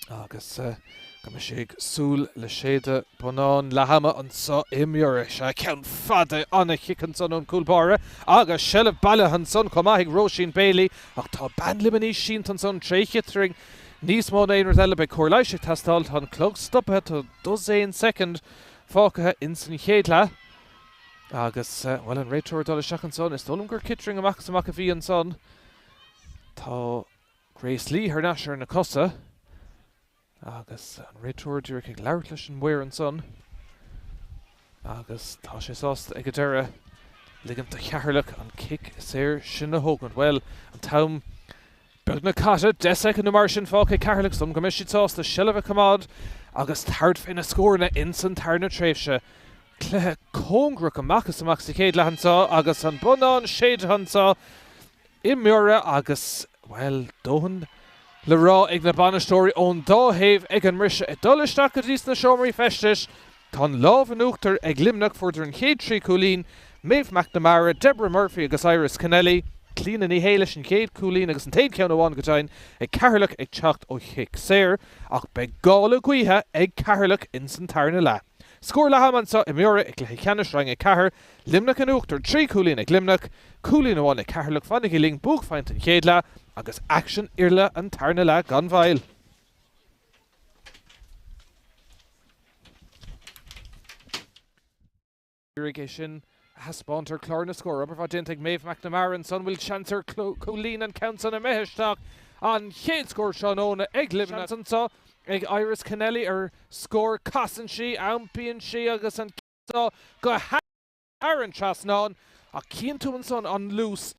Agus go mbeidh sí ag súil le séideadh bonnán leath ama anso i mBiorra. Sea, ceann fada, an-chic ansan ón gcúl báire agus seilbh bailithe ansan chomh maith ag Róisín Bailey ach tá bean Luimnigh sínte ansan tré chittering níos mó ná aon rud eile. Beidh cóir leighis ag teastáil. Tá an clog stoptha, tá dosaen soicind fágtha ins an chéad leath agus, bhuel, an réiteoir ag dul isteach ansan. Is dóigh liom gur chittering amach is amach a bhí ansan. Tá. Grace Lee thar n-ais ar na cosa agus an réiteoir díreach ag labhairt leis an maor ansan agus tá sé sásta ag an deireadh ligint do Cheatharlach an cic saor sin a thógaint. Bhuel, an t-am beagnach caite, 10 soicind nó mar sin fágtha ag Ceatharlach, is dóigh liom go mbeidh siad sásta seilbh a choimeád agus tabhairt fé na scóranna ins an tarna tréimhse. Cluiche cóngarach amach is amach sa chéad leath anseo agus an bonnán séidthe anseo i mBiorra agus, bhuel, dóthain le rá ag na bainisteoirí ón dá thaobh ag an mbriseadh. Ag dul isteach go dtí sna seomraí feistis, tá an lámh in uachtar ag Luimneach, fuaireadar an chéad 3 chúilín, Maeve McNamara, Deborah Murphy agus Iris Kennelly, Clíona Ní Shé leis an chéad chúilín agus an t-aon cheann amháin go deimhin ag Ceatharlach ag teacht ó chic saor, ach beidh gála gaoithe ag Ceatharlach ins an tarna leath. Scór leath ama anseo i mBiorra i gcluiche ceannais Roinn 4, Luimneach in uachtar, 3 chúilín ag Luimneach, cúilín amháin ag Ceatharlach, fanaigí linn, buaicphointe an chéad leath agus aicsean uile an tarna leath gan mhoill. Iarraidh é sin a thaispeáint ar chlár na scór. Obair mhaith déanta ag Maeve McNamara ansan. Bhfuil seans ar chúilín an ceann san imithe isteach. An chéad scór tráthnóna ag Luimneach. Seans anseo ag Iris Kennelly ar scór. Casann sí, iompaíonn sí agus an ceann seo go thar an trasnán. Ach cíonn tú ansan an luas.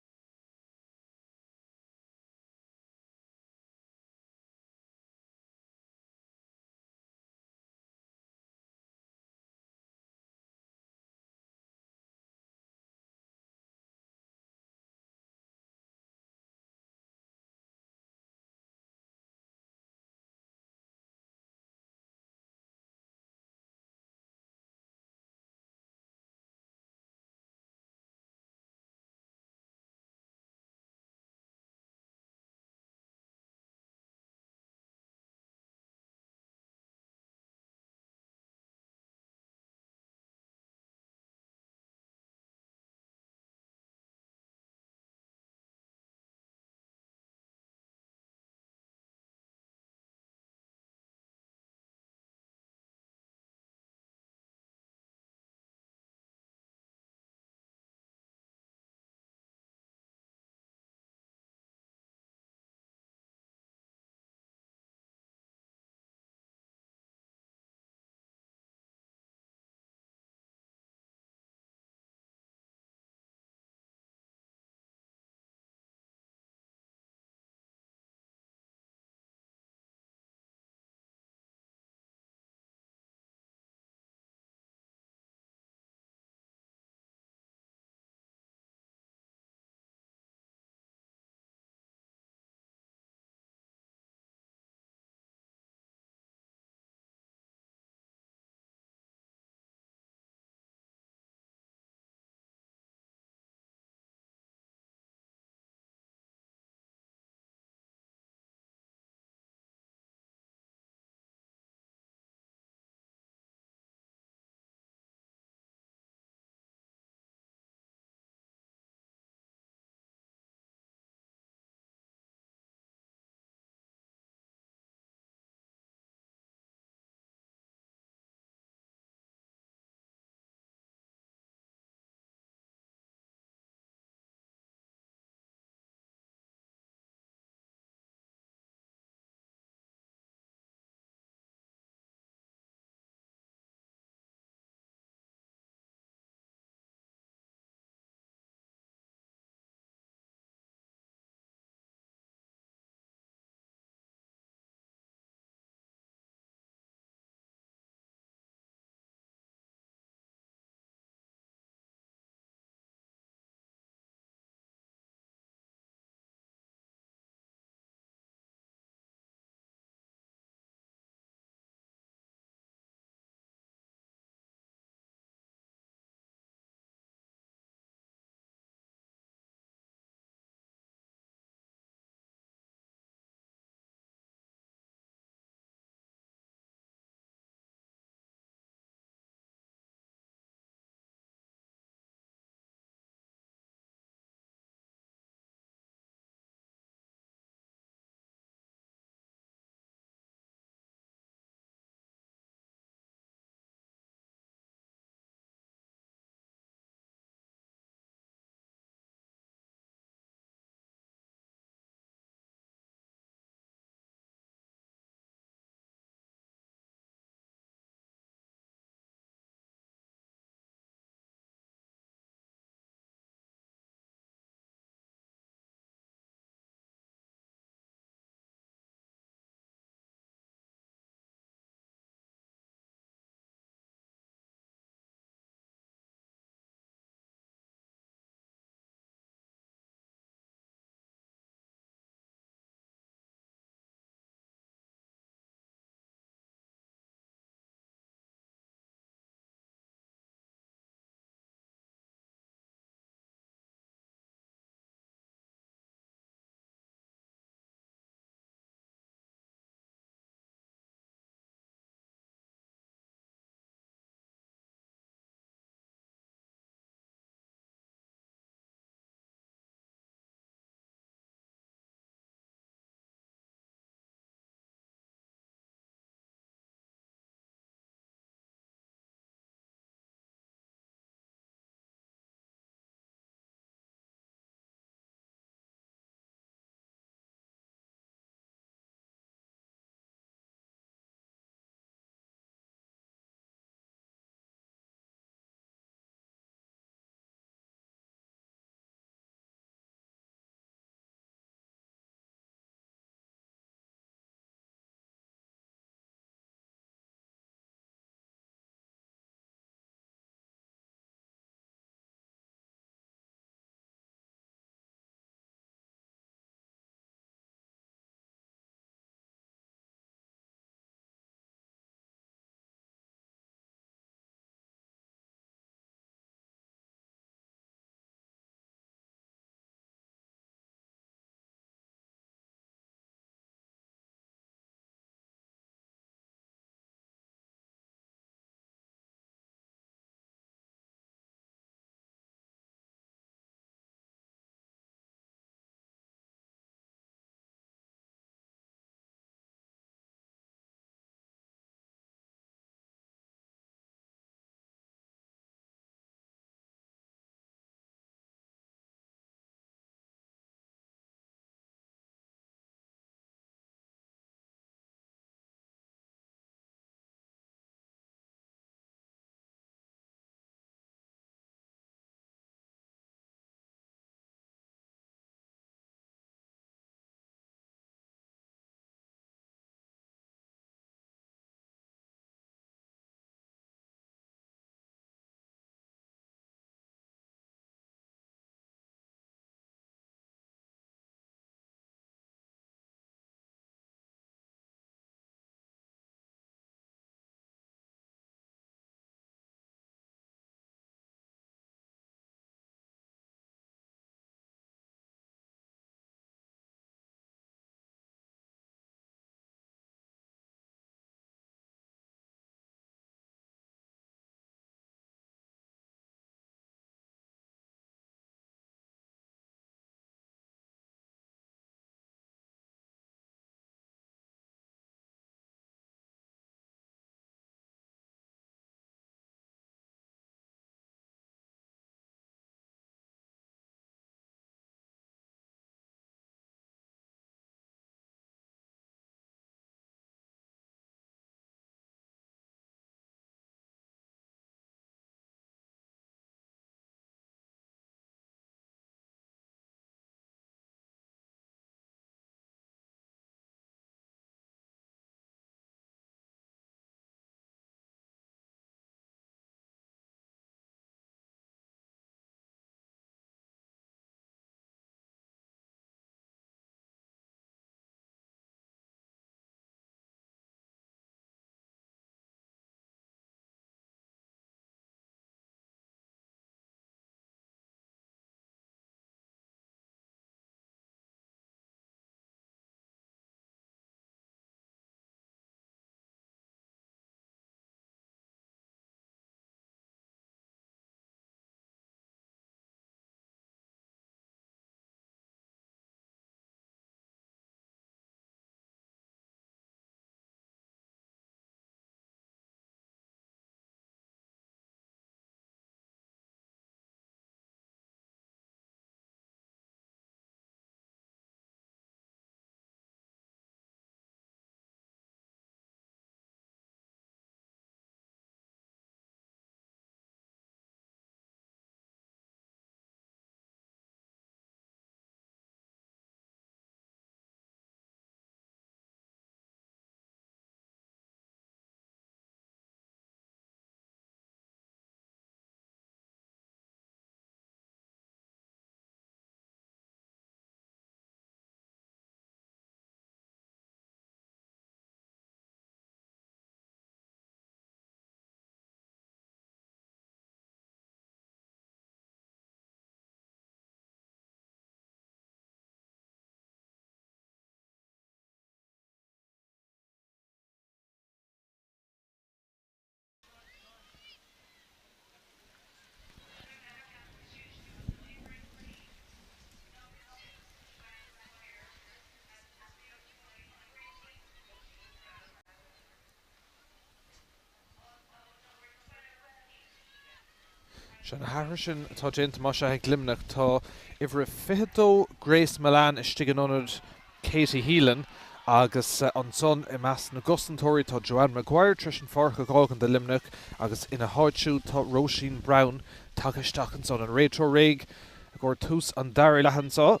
Sea, na hathruithe sin atá déanta más ea ag Luimneach, tá uimhir a 22 Grace Mullane istigh in ionad Katie Heelan agus ansan i measc na gcosantóirí tá Joanne Maguire tar éis an pháirc a dh'fhágaint do Luimneach agus ina háit siúd tá Róisín Browne tagtha isteach ansan. An réiteoir réidh i gcomhair tús an dara leath anso.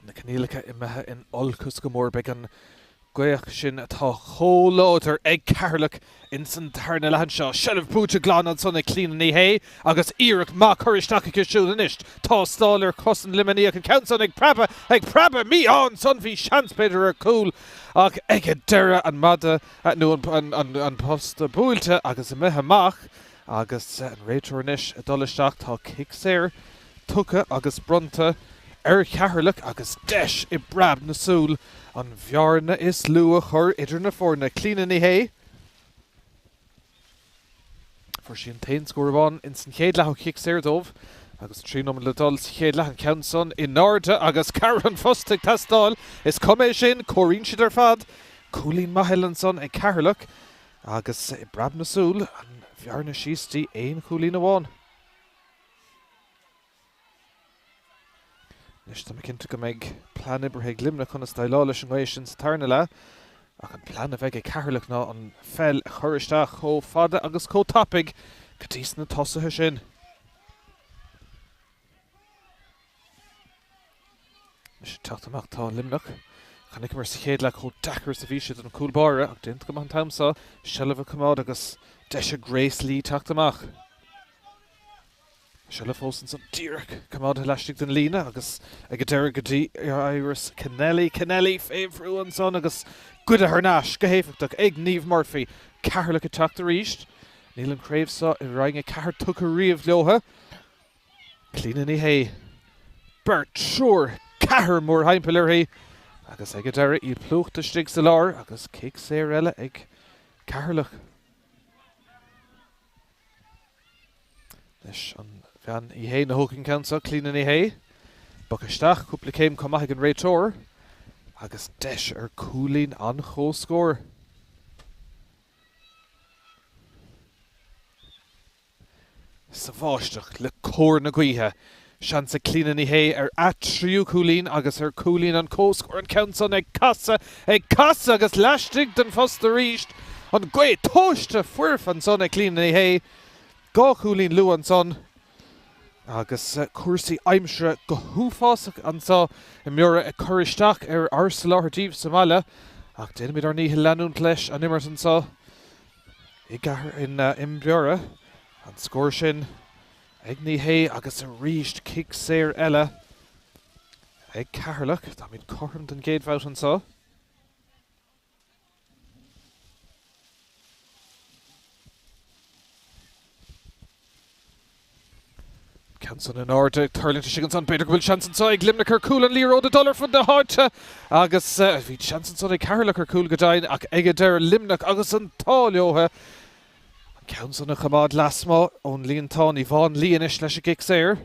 Na coinníollacha imithe in olcas go mór. Beidh an ghaoth sin atá chomh láidir ag Ceatharlach ins an darna leath anseo. Seilbh buaite glan ansan ag Clíona Ní Shé agus iarracht maith curtha isteach aici siúd anois. Tástáil ar chosaint Luimnigh an ceann san ag preabadh, ag preabadh, mí-ádh ansan, bhí seans b'fhéidir ar chúl ach ag an deireadh an maide nó an posta buailte agus imithe amach agus an réiteoir anois ag dul isteach. Tá cic saor tugtha agus bronnta ar Cheatharlach agus deis i bpreab na súl an bhearna is lú a chur idir na foirne. Clíona Ní Shé, Fuair sí an t-aon scór amháin ins an chéad leath ó chic saor dóibh agus 3 nóiméad le dul sa chéad leath. An ceann san in airde agus cara an phosta ag teastáil. Is cuma é sin, comhairíonn siad ar fad. Cúilín maith eile ansan ag Ceatharlach agus i bpreab na súl an bhearna síos dtí aon chúilín amháin. Anois tá mé cinnte go mbeidh plean oibrithe ag Luimneach conas déileáil leis an ngaoth sin sa tarna leath, ach an plean a bheidh ag Ceatharlach ná an pheil a chur isteach chomh fada agus chomh tapaidh go dtí sna tosaithe sin. Anois ag teacht amach tá Luimneach. Chonaiceamar sa chéad leath chomh deacair is a bhí sé don chúl báire ach déanta go maith an t-am seo seilbh a choimeád agus deis ag Grace Lee teacht amach. Seilbh fós ansan díreach coimeádtha laistigh den líne agus ag an deireadh go dtí Iris Kennelly. Kennelly fé bhrú ansan agus goidte thar n-ais go héifeachtach ag Niamh Murphy. Ceatharlach ag teacht arís. Níl an chraobh seo i Roinn 4 tugtha riamh leotha. Clíona Ní Shé. Beirt, triúr, ceathrar mórthimpeall uirthi agus ag an deireadh í plúchta istigh sa lár agus cic saor eile ag Ceatharlach. Anois an bhean í fhéin a thógfaidh an ceann seo, Clíona Ní Shé. Bogtha isteach cúpla céim chomh maith ag an réiteoir agus deis ar chúilín an chomhscóir. Sa bháisteach le cóir na gaoithe, seans ag Clíona Ní Shé ar a tríú cúilín agus ar chúilín an chomhscóir, an ceann san ag casadh, ag casadh agus laistigh den phosta arís. An ghaoth tomhaiste foirfe ansan ag Clíona Ní Shé. 2 chúilín luath ansan agus cúrsaí aimsire go huafásach anso i mBiorra ag cur isteach ar ár soláthar daoibh sa mbaile ach déanaimid ár ndícheall leanúint leis an imirt anso i gcathair i mBiorra. An scór sin ag Ní Shé agus arís cic saor eile ag Ceatharlach. Táimid cothrom don gcéad bhabhta anso. Ceann san in airde ag tuirlingt istigh ansan. B'fhéidir go bhfuil seans anso ag Luimneach ar chúl an liathróid ag dul ar fud na háite agus bhí seans ansan ag Ceatharlach ar chúl go deimhin ach ag an deireadh Luimneach agus an t-ádh leo an ceann san a choimeád lasmuigh ón líontán. Yvonne Lee anois leis an gcic saor.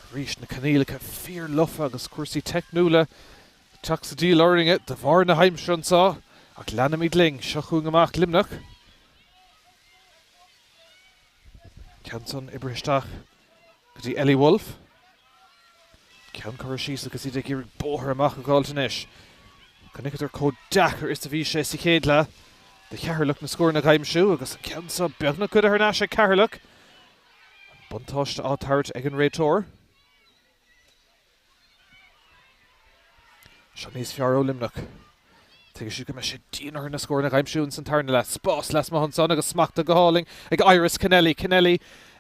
Arís na coinníollacha fíor-lofa agus cúrsaí teicniúla ag teacht sa díol orainne de bharr na haimsire anseo ach leanfaimid linn. Seo chugainn amach Luimneach. Ceann san oibrithe isteach go dtí Ellie Woulfe. Ceann curtha síos agus iad ag iarraidh bóthar amach a dh'fháilt anois. Chonaiceadar chomh deacair is a bhí sé sa chéad leath do Cheatharlach na scóranna a dh'aimsiú agus an ceann seo beagnach goidte thar n-ais ag Ceatharlach. An buntáiste á tabhairt ag an réiteoir. Seo níos fearr ó Luimneach. Tuigfidh siad go mbeidh sé dian orthu na scóranna a dh'aimsiú ins an tarna leath. Spás lasmuigh ansan agus smachtaithe go hálainn ag Iris Kennelly. Kennelly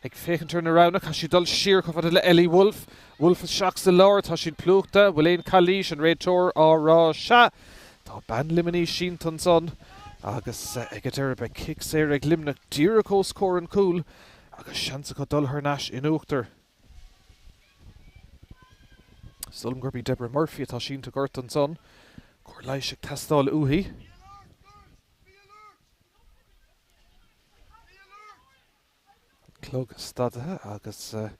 ag féachaint ar na roghanna. Caithfidh sí dul siar chomh fada le Ellie Woulfe. Woulfe isteach sa lár. Tá siad plúchta. Bhfuil aon calaois? An réiteoir á rá sea. Tá bean Luimnigh sínte ansan agus ag an deireadh beidh cic saor ag Luimneach díreach os comhair an chúil agus seans acu dul thar n-ais in uachtar. Is dóigh liom gurb í Deborah Murphy atá sínte gortaithe ansan. Cóir leighis ag teastáil uaithi. An clog stadaithe agus nuair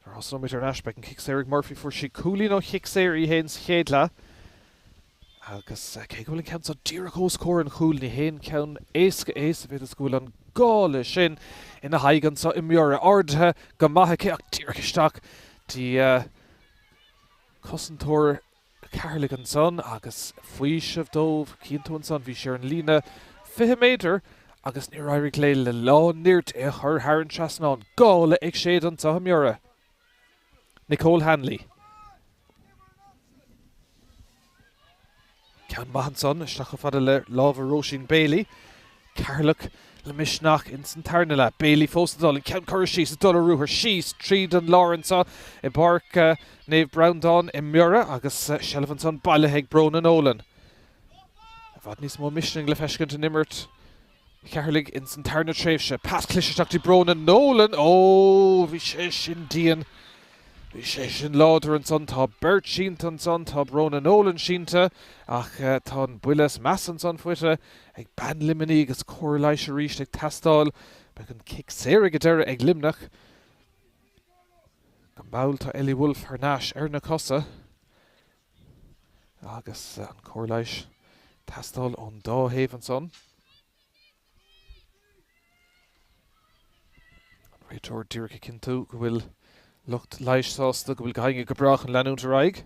a thosnóimid ar ais beidh an cic saor ag Murphy. Fuair sí cúilín ó chic saor í fhéin sa chéad leath. Agus cé go bhfuil an ceann seo díreach os comhair an chúil, ní haon cheann éasca é sa mhéid is go bhfuil an gála sin ina haghaidh anseo i mBiorra. Ardaithe go maith aici ach díreach isteach dtí cosantóir Cheatharlaigh ansan agus faoiseamh dóibh. Chíonn tú ansan, bhí sé ar an líne 20 méadar agus níor éirigh léi le lán nirt é a chur thar an trasnán. Gála ag séideadh anseo i mBiorra. Nicole Hanley. Ceann maith ansan, isteach chomh fada le lámha Róisín Bailey. Ceatharlach le misneach ins an tarna leath. Bailey fós ag dul, an ceann curtha síos, ag dul ar ruathar síos tríd an lár anseo i bPáirc Naomh Breandán i mBiorra agus seilbh ansan bailithe ag Bróna Nolan. I bhfad níos mó misnigh le feiscint in imirt Cheatharlaigh ins an tarna tréimhse. Pas cliste isteach dtí Bróna Nolan. Ó, bhí sé sin dian. Bhí sé sin láidir ansan. Tá beirt sínte ansan. Tá Bróna Nolan sínte ach tá an buille is measa ansan faighte ag bean Luimnigh agus cóir leighis arís ag teastáil. Beidh an cic saor ag an deireadh ag Luimneach. Go mall tá Ellie Woulfe thar n-ais ar na cosa agus an cóir leighis ag teastáil ón dá thaobh ansan. An réiteoir díreach ag cinntiú go bhfuil lucht leighis sásta go bhfuil gach éinne go breá chun leanúint ar aghaidh.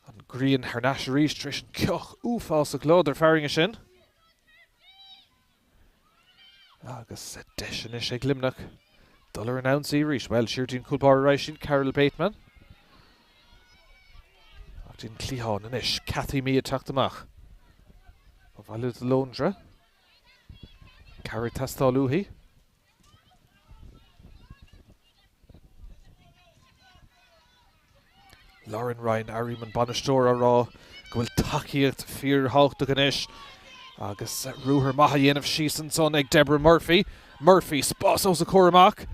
An ghrian thar n-ais arís tar éis an cioth uafásach láidir fearthainne sin. Agus deis anois ag Luimneach dul ar an ionsaí arís. Bhuel, siar dtí an cúl báire arís sin, Carol Bateman. Ach dtí an cliathán anois, Cathy Mee ag teacht amach. Ó Bhaile de Lóndra. Cabhair ag teastáil uaithi. Lauren Ryan, airím an bainisteoir á rá go bhfuil tacaíocht fíorthábhachtach anois agus ruathar maith á dhéanamh síos ansan ag Deborah Murphy. Murphy, spás os a comhair amach.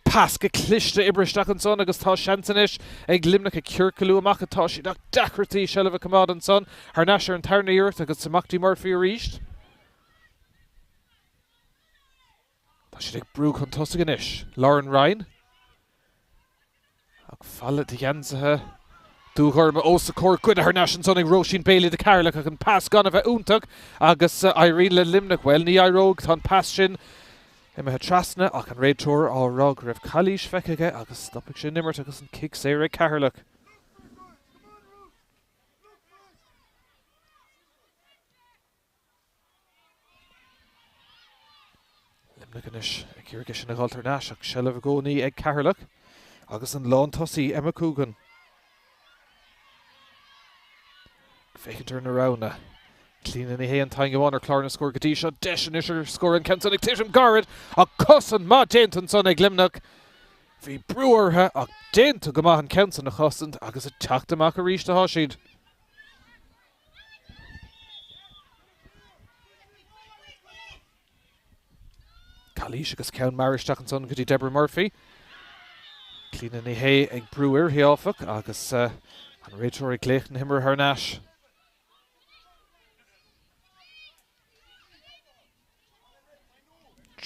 Pas go cliste oibrithe isteach ansan agus tá seans anois ag Luimneach ag ciorcalú amach atá siad ach deacrachtaí seilbh a choimeád ansan. Thar n-ais ar an tarna iarracht agus amach dtí Murphy arís. Tá siad ag brú chun tosaigh anois. Lauren Ryan. Ach falla de gheansaithe dúghorma os a comhair. Goidte thar n-ais ansan ag Róisín Bailey do Cheatharlach ach an pas gan a bheith iontach agus éiríonn le Luimneach. Bhuel, ní éireoidh. Tá an pas sin imithe trasna ach an réiteoir á rá go raibh calaois feicthe aige agus stopfaidh sé an imirt agus an cic saor ag Ceatharlach. Luimneach anois ag iarraidh é sin a dhul thar n-ais ach seilbh i gcónaí ag Ceatharlach agus an lántosaí Emma Coogan. Ag féachaint ar na roghanna. Clíona Ní Shé an t-ainm amháin ar chlár na scór go dtí seo. Deis anois ar scór an ceann san ag titim gairid ach cosaint maith déanta ansan ag Luimneach. Bhí brú orthu ach déanta go maith an ceann san a chosaint agus ag teacht amach arís atá siad. Calaois agus ceann mear isteach ansan go dtí Deborah Murphy. Clíona Ní Shé ag brú uirthi, áfach, agus an réiteoir ag glaoch na himeartha thar n-ais.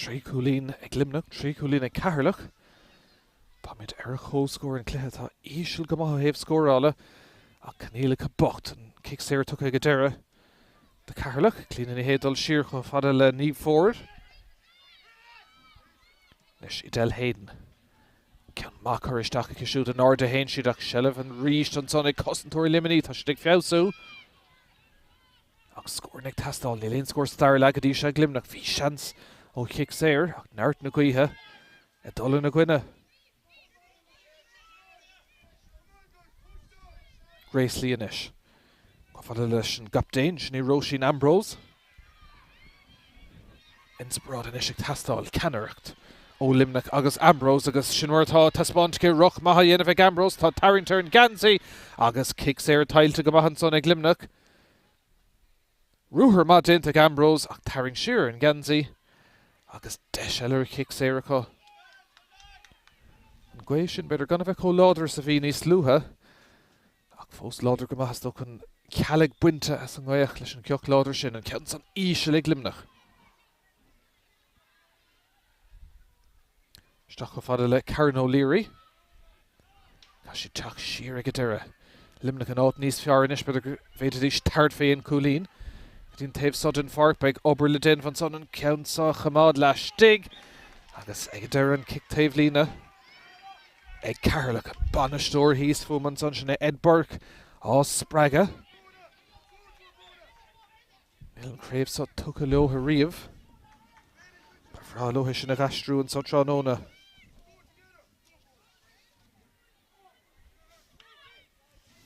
3 chúilín ag Luimneach, 3 chúilín ag Ceatharlach. Táimid ar a chomhscór in cluiche atá íseal go maith ó thaobh scórála ach coinníollacha bocht. An cic saor tugtha ag an deireadh do Cheatharlach. Clíona Ní Shé ag dul siar chomh fada le Niamh Forde. Anois Edel Hayden. Ceann maith curtha isteach aici siúd in airde a théann siad ach seilbh arís ansan ag cosantóirí Luimnigh. Tá siad ag feabhsú. Ach scóranna ag teastáil. Níl aon scór sa dara leath go dtí seo ag Luimneach. Bhí seans ó chic saor ach neart na gaoithe ag dul ina gcoinne. Grace Lee anois. Chomh fada leis an gcaptaen, sin í Róisín Ambrose. Inspioráid anois ag teastáil. Ceannaireacht ó Luimneach agus Ambrose agus sin mar atá taispeáint aici. Ruc maith á dhéanamh ag Ambrose. Tá tarraingt ar an geansaí agus cic saor tuillte go maith ansan ag Luimneach. Ruathar maith déanta ag Ambrose ach tarraingt siar ar an ngeansaí agus deis eile ar chic saor acu. An ghaoth sin, b'fhéidir, gan a bheith chomh láidir is a bhí níos luaithe ach fós láidir go maith is dócha an chealg bainte as an ngaoth leis an gcioth láidir sin, an ceann san íseal ag Luimneach. Isteach chomh fada le Karen O'Leary. Caithfidh sí teacht siar ag an deireadh. Luimneach in áit níos fearr anois, b'fhéidir go bhféadfaidís tabhairt fé aon chúilín go dtí an taobh so den pháirc. Beidh obair le déanamh ansan an ceann so a choimeád laistigh agus ag an deireadh an cic taobhlíne ag Ceatharlach. An bainisteoir thíos fúm ansan, sin é Ed Burke á spreagadh. Níl an chraobh so tugtha leo riamh. Ba bhreá leo é sin a dh'aistriú anso tráthnóna.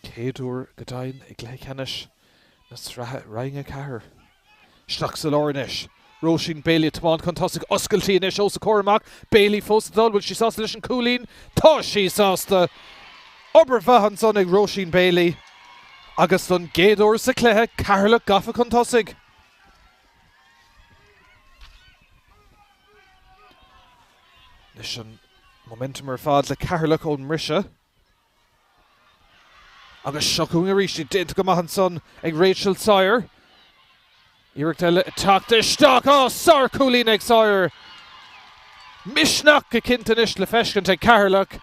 Chéad uair go deimhin i gcluiche ceannais na sraithe Roinn 4. Isteach sa lár anois. Róisín Bailey ag tiomáint chun tosaigh. Oscailtí anois os a comhair amach. Bailey fós ag dul. Bhfuil sí sásta leis an cúilín? Tá sí sásta! Obair mhaith ansan ag Róisín Bailey agus don gcéad uair sa chluiche, Ceatharlach gafa chun tosaigh. Anois an momentum ar fad le Ceatharlach ón mbriseadh. Agus seo chugainn arís í, déanta go maith ansan ag Rachel Sawyer. Iarracht eile ag teacht isteach. Á, sárchúilín ag Sawyer! Misneach go cinnte anois le feiscint ag Ceatharlach.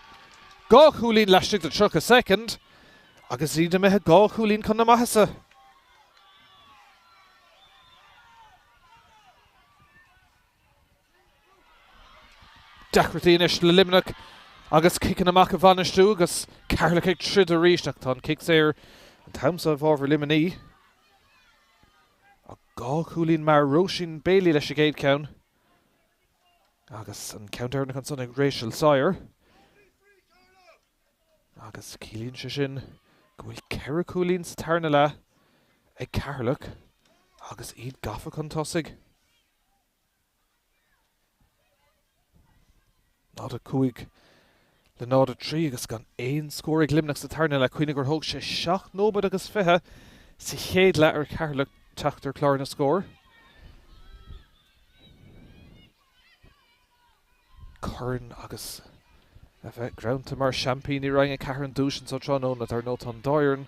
2 chúilín laistigh de 30 soicind agus iad imithe 2 chúilín chun na maitheasa. Deacrachtaí anois le Luimneach agus ciceanna amach a bhainistiú agus Ceatharlach ag troid arís ach tá an cic saor an t-am seo i bhfabhar Luimnigh. Ach 2 chúilín mear, Róisín Bailey leis an gcéad cheann agus an ceann deireanach ansan ag Rachel Sawyer. Agus ciallaíonn sé sin go bhfuil 4 chúilín sa tarna leath ag Ceatharlach agus iad gafa chun tosaigh. 0, 5 le 0, 3 agus gan aon scór ag Luimneach sa tarna leath. Cuimhnigh gur thóg sé 7 nóiméad agus 20 sa chéad leath ar Cheatharlach teacht ar chlár na scór. Corn agus a bheith greanta mar seaimpíní Roinn 4 an duais anso tráthnóna. Dar ndóigh tá an dá fhoireann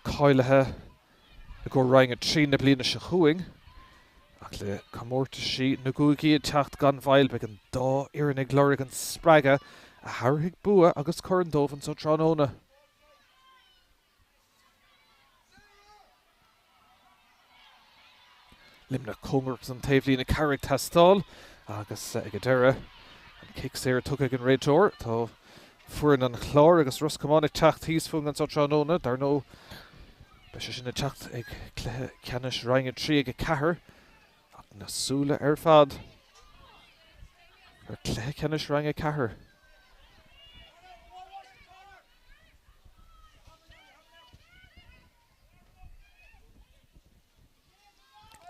cáilithe i gcomhair Roinn 3 na bliana seo chugainn ach le comórtaisí na gcúigí ag teacht gan mhoill beidh an dá fhoireann ag lorg an spreagadh a thabharfaidh bua agus corn dóibh anso tráthnóna. Luimneach cóngarach don taobhlíne, cabhair ag teastáil agus ag an deireadh an cic saor tugtha ag an réiteoir. Tá foireann an Chláir agus Ros Comáin ag teacht thíos fúinn anso tráthnóna. Dar ndóigh beidh sé sin ag teacht ag cluiche ceannais Roinn 3 ag 4 ach na súile ar fad ar chluiche ceannais Roinn 4.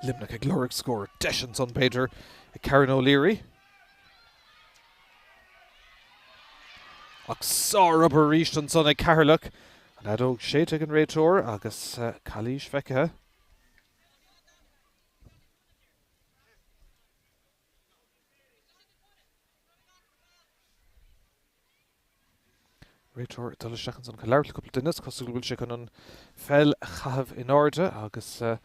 Luimneach ag lorg scór. Deis ansan, b'fhéidir, ag Karen O'Leary. Ach sárobair arís ansan ag Ceatharlach. An fheadóg séidte ag an réiteoir agus calaois feicthe. Réiteoir ag dul isteach ansan chun labhairt le cúpla duine, is cosúil go bhfuil sé chun an pheil a chaitheamh in airde agus an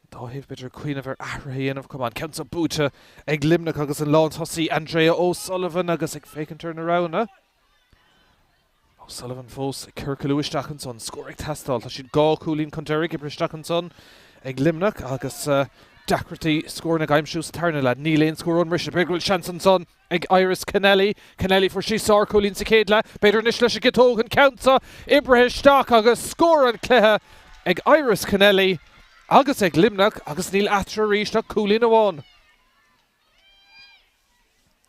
dá thaobh b'fhéidir ag cuimhneamh ar athruithe a dhéanamh chomh maith. An ceann seo buaite ag Luimneach agus an lántosaí Andrea O'Sullivan agus ag féachaint ar na roghanna. O'Sullivan fós ag ciorcalú isteach ansan, scór ag teastáil. Tá siad 2 chúilín chun deiridh, oibrithe isteach ansan ag Luimneach agus deacrachtaí scóranna a aimsiú sa tarna leath. Níl aon scór ón mbriseadh. B'fhéidir go bhfuil seans ansan ag Iris Kennelly. Kennelly, fuair sí sárchúilín sa chéad leath. B'fhéidir anois leis an gciotóg an ceann seo oibrithe isteach agus scór an chluiche ag Iris Kennelly agus ag Luimneach agus níl eatarthu arís ach cúilín amháin.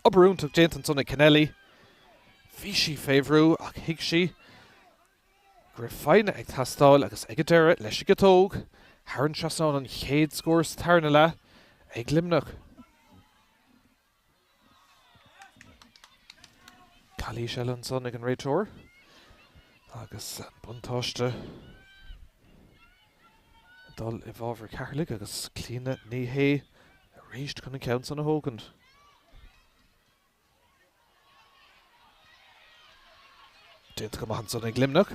Obair iontach déanta ansan ag Kennelly. Bhí sí fé bhrú ach thuig sí go raibh foighne ag teastáil agus ag an deireadh, leis an gciotóg, thar an trasnán an chéad scór sa tarna leath ag Luimneach. Calaois eile ansan ag an réiteoir agus an buntáiste ag dul i bhfabhar Cheatharlaigh agus Clíona Ní Shé arís chun an ceann san a thógaint. Déanta go maith ansan ag Luimneach.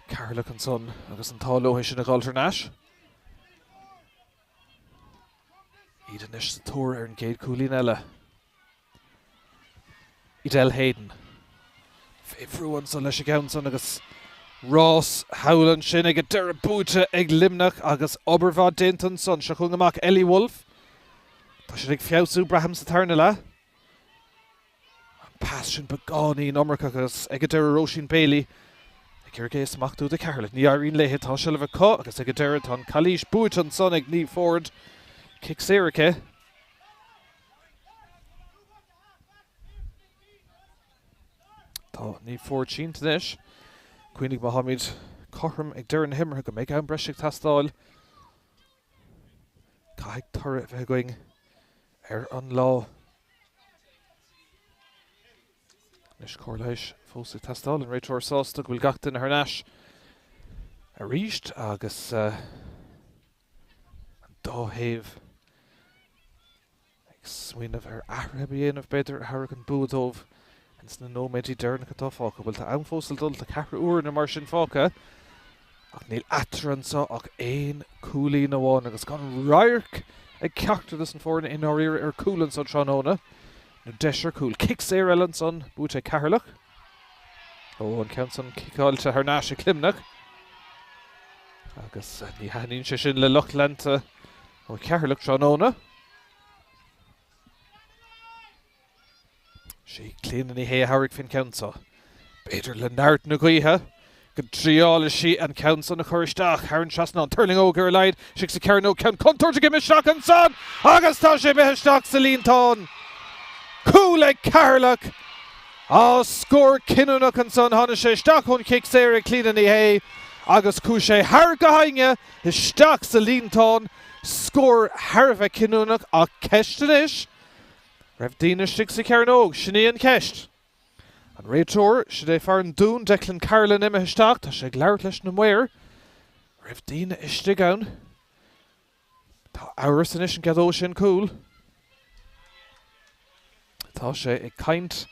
Ceatharlach ansan agus an t-ádh leo é sin a dhul thar n-ais. Iad anois sa tóir ar an gcéad chúilín eile. Edel Hayden fé bhrú ansan leis an gceann san agus rás thall ansin ag an deireadh buaite ag Luimneach agus obair mhaith déanta ansan. Seo chugainn amach Ellie Woulfe. Tá siad ag feabhsú, braithim, sa tarna leath. An pas sin beagáinín iomarcach agus ag an deireadh Róisín Bailey ag iarraidh é a smachtú do Cheatharlach. Ní éiríonn léi, tá seilbh acu agus ag an deireadh tá an calaois buaite ansan ag Niamh Forde. Cic saor aici. Tá Niamh Forde sínte anois. Cuimhnigh má tháimid cothrom ag deireadh na himeartha go mbeidh am breise ag teastáil. Caithfidh toradh a bheith againn ar an lá. Anois cóir leighis fós ag teastáil. An réiteoir sásta go bhfuil gach duine thar n-ais arís agus an dá thaobh ag smaoineamh ar athruithe a dhéanamh, b'fhéidir, a thabharfadh an bua dóibh ins na nóiméidí deireanacha atá fágtha. Bhuel, tá am fós le dul, tá ceathrú uaire nó mar sin fágtha, ach níl eatarthu anseo ach aon chúilín amháin agus gan radharc ag ceachtar dos na foirne i ndáiríre ar chúl anso tráthnóna, nó deis ar chúl. Cic saor eile ansan, buaite ag Ceatharlach. Ó, an ceann san ciceáilte thar n-ais ag Luimneach. Agus ní thaitníonn sé sin le lucht leanta ó Cheatharlach tráthnóna. Sí Clíona Ní Shé a thabharfaidh fén gceann seo. B'fhéidir le neart na gaoithe go dtriálfaidh sí an ceann san a chur isteach thar an trasnán. Tuirlingeoidh ar a laghad istigh sa chearnóg. Ceann contúirteach imithe isteach ansan agus tá sé imithe isteach sa líontán. Cúl ag Ceatharlach. Á, scór cinniúnach ansan. Tháinig sé isteach ón chic saor ag Clíona Ní Shé agus chuaigh sé thar gach éinne isteach sa líontán. Scór thar a bheith cinniúnach ach ceist anois, raibh daoine istigh sa chearnóg? Sin í an cheist. An réiteoir, sin é fear an Dúin, Declan Carolan imithe isteach, tá sé ag labhairt leis na maoir. Raibh daoine istigh ann? Tá amhras anois an gceadóidh sé an cúl. Tá sé ag caint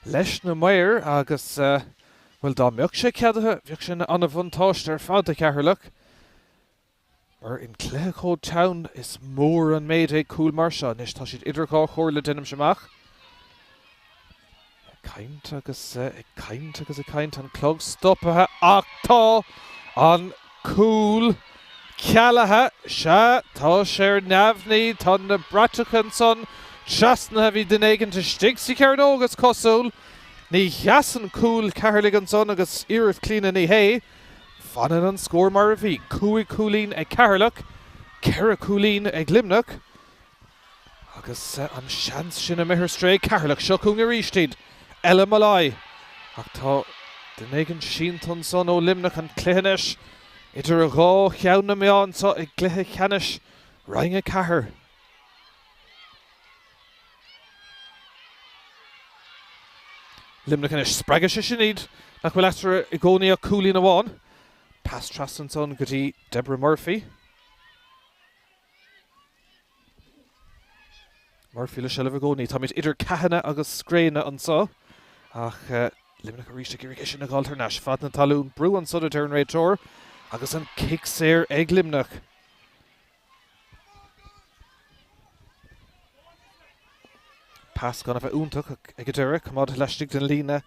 leis na maoir agus, bhuel, dá mbeadh sé ceadaithe, bheadh sé ina an-bhuntáiste ar fad do Cheatharlach. Mar in cluiche chomh teann, is mór an méid é cúl mar seo. Anois tá siad idir dhá chomhairle, deinimse amach. Ag caint agus ag caint agus ag caint, an clog stoptha ach tá an cúl cealaithe. Sea, tá sé ar neamhní, tá na bratacha ansan trasnaithe, bhí duine éigint istigh sa chearnóg is cosúil. Ní sheasann cúl Cheatharlaigh ansan agus iarracht Clíona Ní Shé. Fanann an scór mar a bhí, 5 chúilín ag Ceatharlach, 4 chúilín ag Luimneach agus an seans sin imithe ar strae ag Ceatharlach. Seo chugainn arís iad, Ella Molloy ach tá duine éigin sínte ansan ó Luimneach. An cluiche anois idir dhá cheann na meá anseo i gcluiche ceannais Roinn 4. Luimneach anois. Spreagfaidh sé sin iad nach bhfuil eatarthu i gcónaí ach cúilín amháin. Pas trasna ansan go dtí Deborah Murphy. Murphy le seilbh i gcónaí. Táimid idir ceathanna agus gréine anso ach Luimneach arís ag iarraidh é sin a dh'fháilt thar n-ais. Fad na talún. Brú ansan a deir an réiteoir agus an cic saor ag Luimneach. Pas gan a bheith iontach ach ag an deireadh, coimeádtha laistigh den líne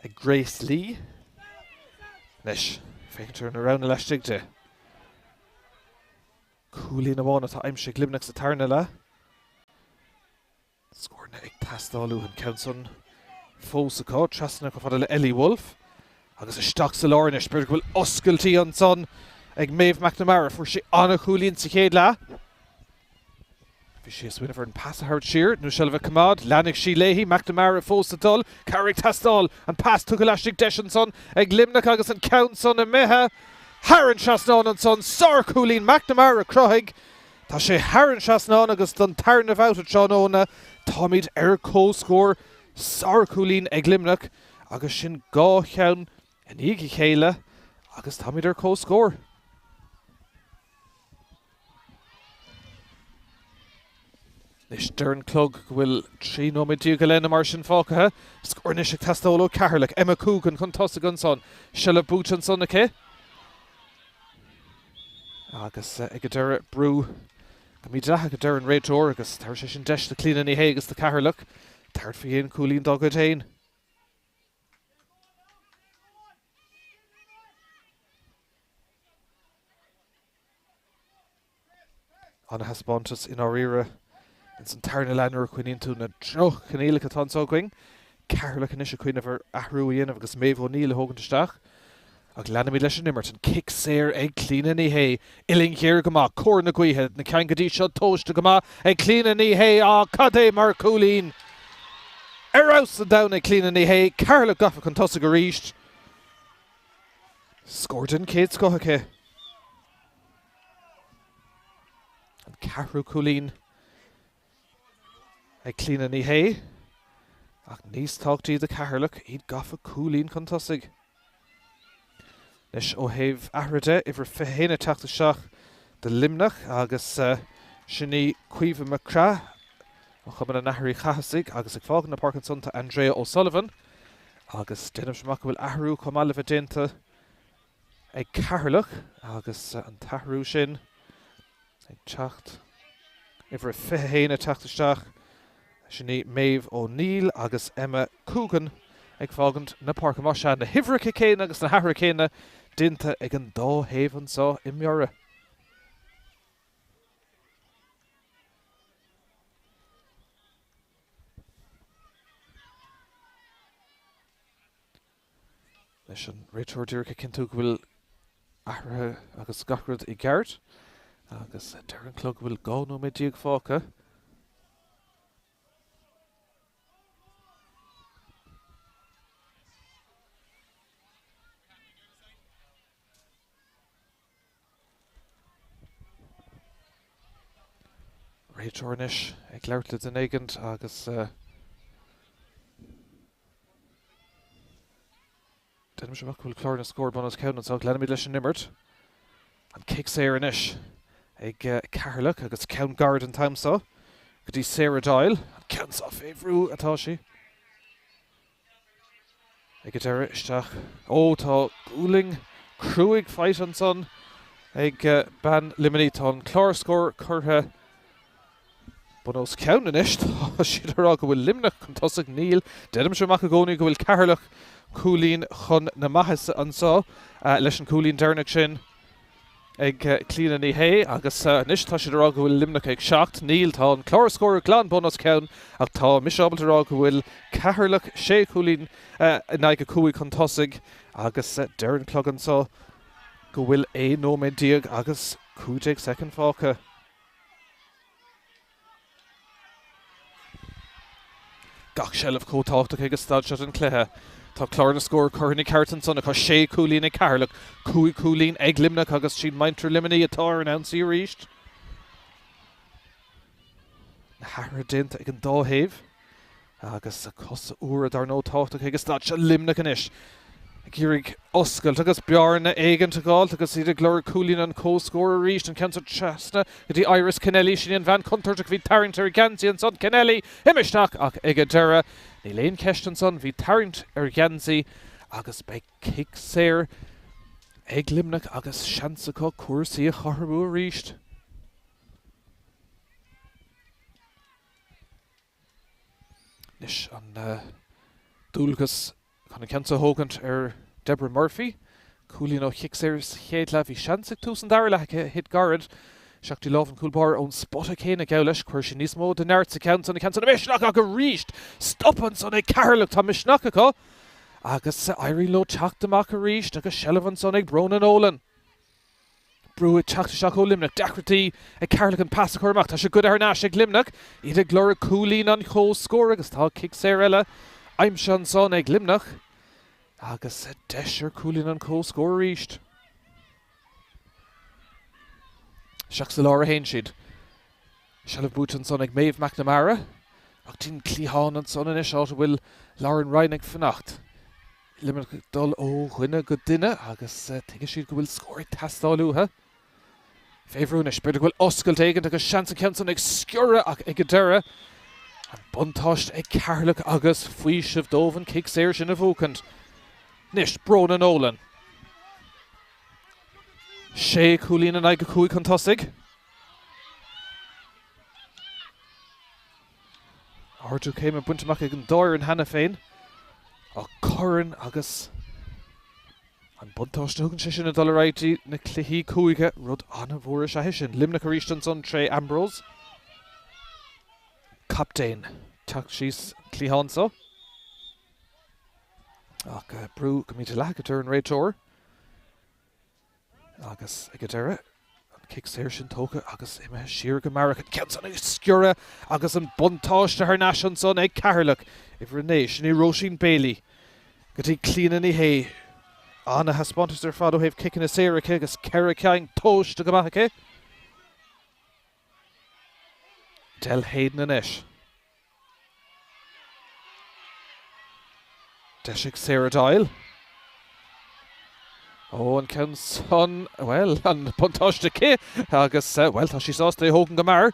ag Grace Lee. Anois, féachaint ar na roghanna laistigh di. Cúilín amháin atá aimsithe ag Luimneach sa tarna leath. Scóranna ag teastáil uathu an ceann san fós acu. Trasna chomh fada le Ellie Woulfe agus isteach sa lár anois. B'fhéidir go bhfuil oscailtí ansan ag Maeve McNamara. Fuair sí an-chúilín sa chéad leath. Bhí sí ag smaoineamh ar an pas a thabhairt siar nó seilbh a choimeád. Leanfaidh sí léi. McNamara fós ag dul. Cabhair ag teastáil. An pas tugtha laistigh deis ansan ag Luimneach agus an ceann san imithe thar an trasnán ansan. Sár-chúilín McNamara cruthaigh. Tá sé thar an trasnán agus don tarna bhabhta tráthnóna táimid ar comhscór. Sárchúilín ag Luimneach agus sin 2 cheann i ndiaidh a chéile agus táimid ar comhscór. Anois deir an clog go bhfuil 13 nóiméad go leith nó mar sin fágtha. Scór anois ag teastáil ó Cheatharlach. Emma Coogan chun tosaigh ansan. Seilbh buaite ansan aici. Agus ag an deireadh, brú Mídhleathach, a deir an réiteoir agus tabharfaidh sé sin deis do Clíona Ní Shé agus do Cheatharlach tabhairt faoi aon chúilín dá gcuid féin. Ana-thaispeántas i ndáiríre ins an tarna leath nuair a chuimhníonn tú na droch-choinníollacha atá anso againn. Ceatharlach anois ag cuimhneamh ar athrú a dhéanamh agus Méabh O'Neill a thógaint isteach. Ach leanfaimid leis an imirt. An cic saor ag Clíona Ní Shé. Uillinn ghéar go maith, cóir na gaoithe, na cinn go dtí seo tomhaiste go maith ag Clíona Ní Shé. Á, cad é mar chúilín! Ar fheabhas an domhan ag Clíona Ní Shé. Ceatharlach gafa chun tosaigh arís. Scór den chéad scoth aici. An ceathrú cúilín ag Clíona Ní Shé, ach níos tábhachtaí do Cheatharlach, iad gafa cúilín chun tosaigh. Anois ó thaobh athruithe de, uimhir 21 ag teacht isteach do Luimneach agus sin í Caoimhe McCraith ó Chumann an Athar Uí Chathasaigh agus ag fágaint na páirce ansan tá Andrea O'Sullivan agus déanaimse amach go bhfuil athrú chomh maith le bheith déanta ag Ceatharlach agus an t-athrú sin ag teacht, uimhir 21 ag teacht isteach, sin í Méabh O'Neill agus Emma Coogan ag fágaint na páirce. Más ea, na huimhreacha céanna agus na hathruithe céanna déanta ag an dá thaobh anseo i mBiorra. Leis an réiteoir díreach ag cinntiú go bhfuil athruithe agus gach rud i gceart agus deir an clog go bhfuil 12 nóiméad fágtha. Réiteoir anois ag labhairt le duine éigint agus déanaimse amach go bhfuil clár na scór bun os cionn anseo. Leanfaimid leis an imirt. An cic saor anois ag Ceatharlach agus ceann gairid an t-am seo go dtí Sarah Doyle. An ceann seo fé bhrú atá sí. Ag an deireadh isteach. Ó, tá gualainn cruaidh faighte ansan ag bean Luimnigh. Tá an clár scóir curtha bun os cionn anois. Tá siad ag rá go bhfuil Luimneach chun tosaigh. Níl. Deirimse amach i gcónaí go bhfuil Ceatharlach cúilín chun na maitheasa anso leis an cúilín deireanach sin. ag Clíona Ní Shé agus anois tá siad ag rá go bhfuil Luimneach ag 7. Níl, tá an clár scóir glan bun os cionn ach tá mise ábalta a rá go bhfuil Ceatharlach sé chúilín in aghaidh 5 chun tosaigh agus deir an clog anso go bhfuil 11 nóiméad agus 15 soicind fágtha. Gach seilbh chomh tábhachtach ag an staid seo den chluiche. Tá clár na scór curtha ina cheart ansan acu, sé chúilín ag Ceatharlach, cúig chúilín ag Luimneach agus siad muintir Luimnigh atá ar an ionsaí arís. Na hathruithe déanta ag an dá thaobh. Agus cosa úra dar ndóigh tábhachtach ag an staid seo. Luimneach anois ag iarraidh oscailt agus bearna éigint a dh'fháilt agus iad ag lorg cúilín an chomhscóir arís. An ceann seo trasna go dtí Iris Kennelly. Sin í an bhean chontúirteach a bhí tarraingt ar gheansaí ansan. Kennelly imithe isteach ach ag an deireadh níl aon cheist ansan. Bhí tarraingt ar gheansaí agus beidh cic saor ag Luimneach agus seans acu cúrsaí a chothromú arís. Anois an dualgas chun an ceann seo a thógaint ar Deborah Murphy. Cúilín ó chic saor sa chéad leath. Bhí seans ag tús an dara leath aici a thit gairid. Isteach dtí lámh an chúl báire ón spota céanna geall leis. Chuir sí níos mó de neart sa cheann san, an ceann san misneach ach arís stop ansan ag Ceatharlach. Tá misneach acu agus éiríonn leo teacht amach arís agus seilbh ansan ag Brona Nolan. Brú ag teacht isteach ó Luimneach. Deacrachtaí ag Ceatharlach an pas a chur amach. Tá sé goidte thar n-ais ag Luimneach. Iad ag lorg cúilín an chomhscóir agus tá cic saor eile aimsithe ansan ag Luimneach agus deis ar chúilín an chomhscóir arís. Isteach sa lár a théann siad. Seilbh buaite ansan ag Maeve McNamara ach dtí'n cliathán ansan anois áit a bhfuil Lauren Ryan ag fanacht. Luimneach ag dul ó dhuine go duine agus tuigfidh siad go bhfuil scór ag teastáil uathu. Fé bhrú anois, b'fhéidir go bhfuil oscailt éigint agus seans an ceann san ag sciorradh ach ag an deireadh, an buntáiste ag Ceatharlach agus faoiseamh dóibh an cic saor sin a bhuachaint. Anois, Brona Nolan. Sé chúilín in aghaidh 5 chun tosaigh. Ardú céime bainte amach ag an dá fhoireann cheana féin ach corn agus an buntáiste a thugann sé sin ag dul ar aghaidh dtí na cluichí cúige, rud an-mhór is ea é sin. Luimneach arís ansan tré Ambrose, captaen, teacht síos an cliathán so ach brú go mídhleathach a deir an réiteoir. Agus ag an deireadh, an cic saor sin tógtha agus imithe siar go mearach. An ceann san ag sciorradh agus an buntáiste thar n-ais ansan ag Ceatharlach. Uimhir 9, sin í Róisín Bailey go dtí Clíona Ní Shé. Ana-thaispeántas ar fad ó thaobh ciceanna saora aici agus 4 ceann tomhaiste go maith aici. Del Hayden anois. Deis ag Sarah Doyle. Ó, an ceann san, bhuel, an buntáiste aici agus, bhuel, tá sí sásta é a thógaint go mear.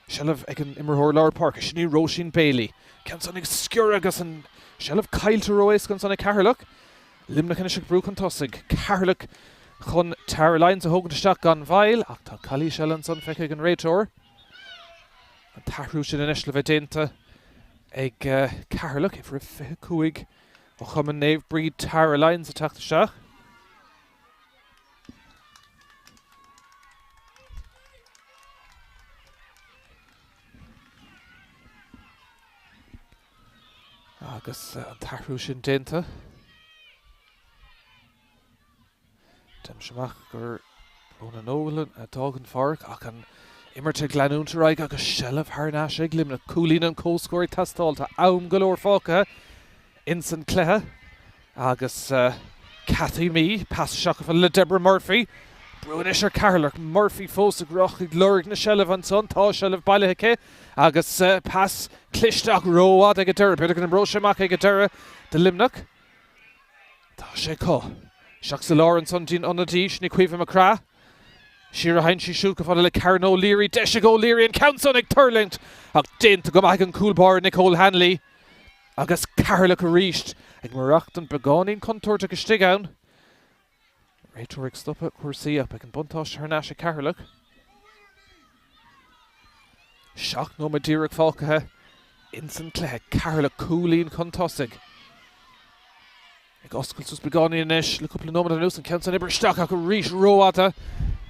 Seilbh ag an imreoir lár páirce, sin í Róisín Bailey. Ceann san ag sciorradh agus an seilbh caillte ró-éasca ansan ag Ceatharlach. Luimneach anois ag brú chun tosaigh. Ceatharlach chun Tara Lyons a thógaint isteach gan mhoill ach tá calaois eile ansan feicthe ag an réiteoir. An t-athrú sin anois le bheith déanta ag Ceatharlach, uimhir 25 ó Chumann Naomh Bríd, Tara Lyons ag teacht isteach. Agus an t-athrú sin déanta. Deirimse amach gur Ronan Nolan a d'fhág an pháirc ach an imirt ag leanúint ar aghaidh agus seilbh thar n-ais ag Luimneach. Cúilín an comhscór ag teastáil. Tá am go leor fágtha ins an cluiche agus Cathy Mee, pas isteach le Deborah Murphy. Brú anois ar Ceatharlach. Murphy fós ag rith ag lorg na seilbhe ansan. Tá seilbh bailithe aici agus pas cliste ach rófhada ag an deireadh. B'fhéidir go n-oibreoidh sé amach ag an deireadh do Luimneach. Tá sé acu. Isteach sa lár ansan dtí'n ionadaí, sin í Caoimhe McCraith. Siar a théann sí siúd chomh fada le Karen O'Leary. Deis ag O'Leary an ceann san ag tuirlingt ach déanta go maith ag an cúl báire Nicole Hanley. Agus Ceatharlach arís ag maireachtaint beagáinín contúirteach istigh ann. Réiteoir ag stopadh cúrsaí ach beidh an buntáiste thar n-ais ag Ceatharlach. 7 nóiméad díreach fágtha ins an cluiche. Ceatharlach cúilín chun tosaigh. Ag oscailt suas beagáinín anois le cúpla nóiméad anuas an ceann san oibrithe isteach ach arís rófhada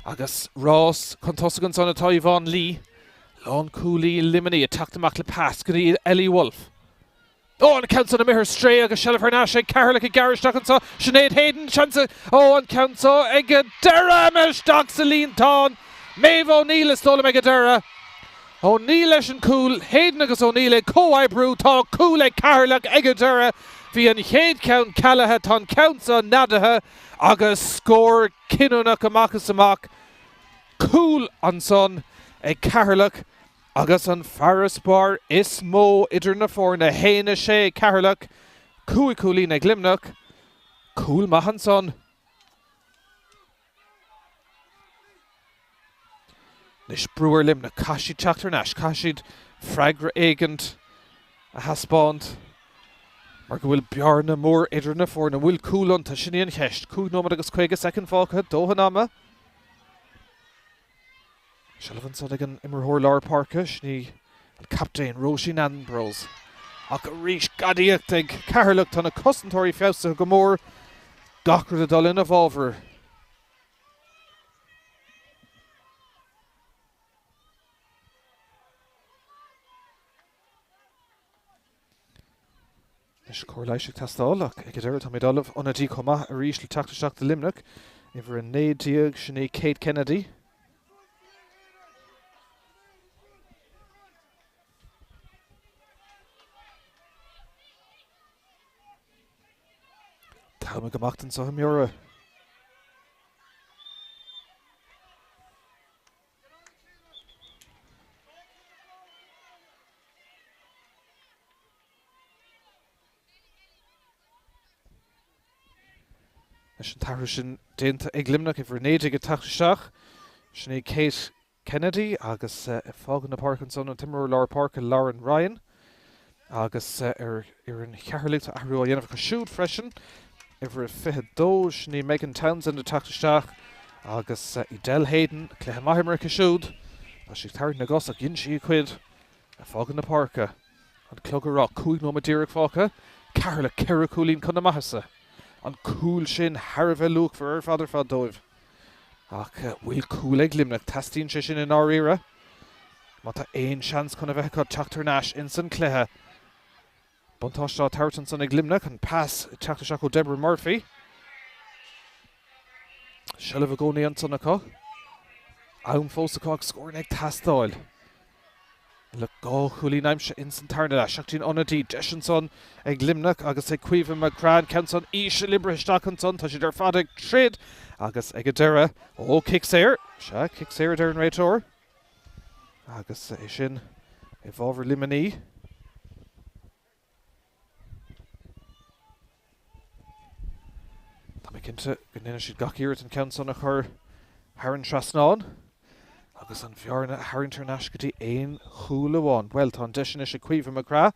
agus rás chun tosaigh ansan atá Yvonne Lee. Lánchúlaí Luimnigh ag teacht amach le pas go dtí Ellie Wolfe. Ó, an ceann san imithe ar strae agus seilbh thar n-ais ag Ceatharlach ag gearradh isteach anso. Sinéad Hayden, seans, ó, an ceann so ag an deireadh, imithe isteach sa líontán. Maeve O'Neill is dóigh liom ag an deireadh. O'Neill leis an cúl, Hayden agus O'Neill ag comhoibriú. Tá cúl ag Ceatharlach ag an deireadh. Bhí an chéad cheann cealaithe, tá an ceann so neadaithe agus scór cinniúnach amach is amach. Cúl ansan ag Ceatharlach. Agus an farasbarr is mó idir na foirne, 1, 6 ag Ceatharlach, 5 cúilín ag Luimneach. Cúl maith ansan. Anois brú ar Luimneach, caithfidh siad teacht thar n-ais, caithfidh siad freagra éigint a thaispeáint mar go bhfuil bearna mór idir na foirne. An bhfuil cúl iontu? Sin í an cheist. 5 nóiméad agus 50 soicind fágtha, dóthain ama. Seilbh ansan ag an imreoir lár páirce, sin í an captaen Róisín Ambrose. Ach arís gadaíocht ag Ceatharlach, tá na cosantóirí feabhsaithe go mór, gach rud ag dul ina bhfabhar. Anois cóir leighis ag teastáil ach ag an deireadh táimid ullamh. Ionadaí chomh maith arís le teacht isteach do Luimneach. Uimhir 19, sin í Kate Kennedy. T-am ag imeacht anseo i mBiorra. Anois an t-athrú sin déanta ag Luimneach, uimhir 19 ag teacht isteach. Sin í Kate Kennedy agus ag fágáil na páirce ansan an t-imreoir lár páirce Lauren Ryan. Agus ar fhoireann Cheatharlaigh tá athrú á dhéanamh acu siúd freisin. Uimhir 22, sin í Megan Townsend ag teacht isteach agus Edel Hayden, cluiche maith imeartha aici siúd. Tá sí ag tarraingt na gcos ach dhein sí a cuid. Ag fágáil na páirce. An clog ag rá 5 nóiméad díreach fágtha. Ceatharlach 4 chúilín chun na maitheasa. An cúl sin thar a bheith luachmhar ar fad ar fad dóibh. Ach bhfuil cúl ag Luimneach? Teastaíonn sé sin i ndáiríre. Má tá aon seans chun a bheith acu teacht thar n-ais ins an cluiche. Buntáiste á tabhairt ansan ag Luimneach, an pas ag teacht isteach ó Deborah Murphy. Seilbh i gcónaí ansan acu. Am fós acu ach scóranna ag teastáil. Le 2 chúilín aimsithe ins an tarna leath. Isteach dtí'n ionadaí. Deis ansan ag Luimneach agus ag Caoimhe McGrath. An ceann san íseal oibrithe isteach ansan. Tá siad ar fad ag troid agus ag an deireadh, ó, cic saor. Sea, cic saor a deir an réiteoir. Agus é sin i bhfabhar Luimnigh. Tá mé cinnte go ndéanfaidh siad gach iarracht an ceann san a chur thar an trasnán agus an bhearna a tharraingt thar n-ais go dtí aon chúl amháin. Bhuel, tá an deis anois ag Caoimhe McGrath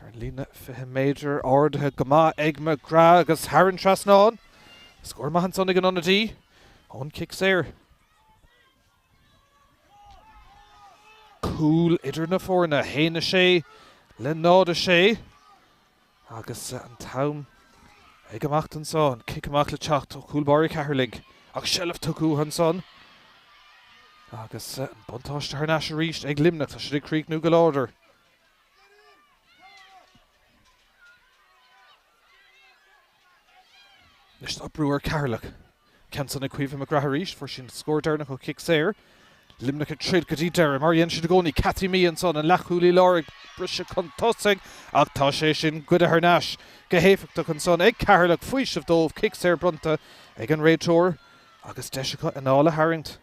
ar an líne 20 méadar, ardaithe go maith ag McGrath agus thar an trasnán. Scór maith ansan ag an ionadaí ón cic saor. Cúl idir na foirne, 1-6 le 0-6 agus an t-am ag imeacht anso, an cic amach le teacht ó chúl báire Cheatharlaigh ach seilbh tugtha uathu ansan agus an buntáiste thar n-ais arís ag Luimneach. Tá siad ag críochnú go láidir. Anois tá brú ar Cheatharlach. Ceann san ag Caoimhe McGrath arís. Fuair sí an scór deireanach ó chic saor. Luimneach ag troid go dtí deireadh, mar a dhéanann siad i gcónaí. Cathy Meehan ansan, an leathchúlaí láir ag briseadh chun tosaigh ach tá sé sin goidte thar n-ais go héifeachtach ansan ag Ceatharlach. Faoiseamh dóibh, cic saor bronnta ag an réiteoir agus deis acu anáil a tharraingt.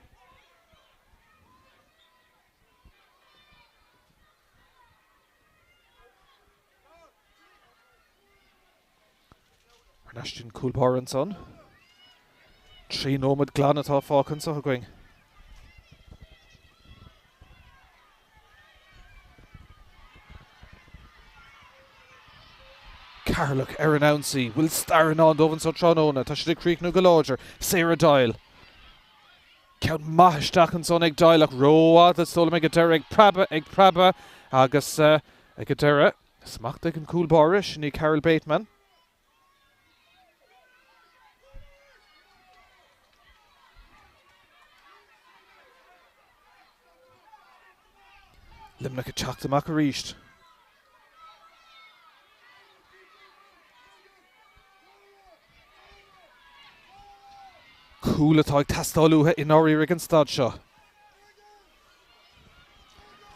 Thar n-ais dtí'n cúl báire ansan. 3 nóiméad glan atá fágtha anseo againn. Ceatharlach ar an ionsaí. Bhfuil stair i ndán dóibh anseo tráthnóna? Tá siad ag críochnú go láidir. Sarah Doyle. Ceann maith isteach ansan ag Doyle ach rófhada is dóigh liom ag an deireadh ag preabadh, ag preabadh agus ag an deireadh smacht ag an gcúl báire, sin í Carol Bateman. Luimneach ag teacht amach arís. Cúl atá ag teastáil uathu i ndáiríre ag an staid seo.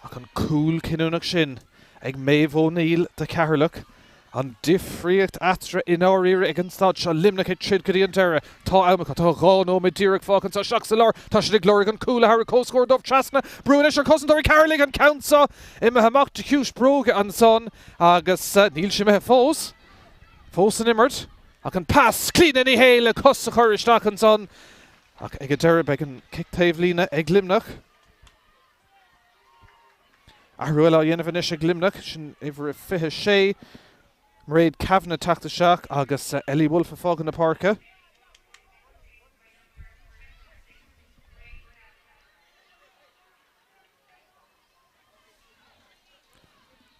Ach an cúl cinniúnach sin ag Maeve O'Neill do Cheatharlach, an difríocht eatarthu i ndáiríre ag an staid seo. Luimneach ag troid go dtí an deireadh. Tá am acu. Tá 2 nóiméad díreach fágtha anseo. Isteach sa lár. Tá siad ag lorg an cúl a thabharfadh comhscór dóibh trasna. Brú anois ar chosantóirí Cheatharlaigh. An ceann seo imithe amach de chiumhais bróige ansan agus níl sé imithe fós. Fós san imirt ach an pas, Clíodhna Ní Shé le cos a chur isteach ansan ach ag an deireadh beidh an cic taobhlíne ag Luimneach. Athrú eile á dhéanamh anois ag Luimneach, sin uimhir 26, Mairéad Kavanagh teacht isteach agus Ellie Woulfe ag fágáil na páirce.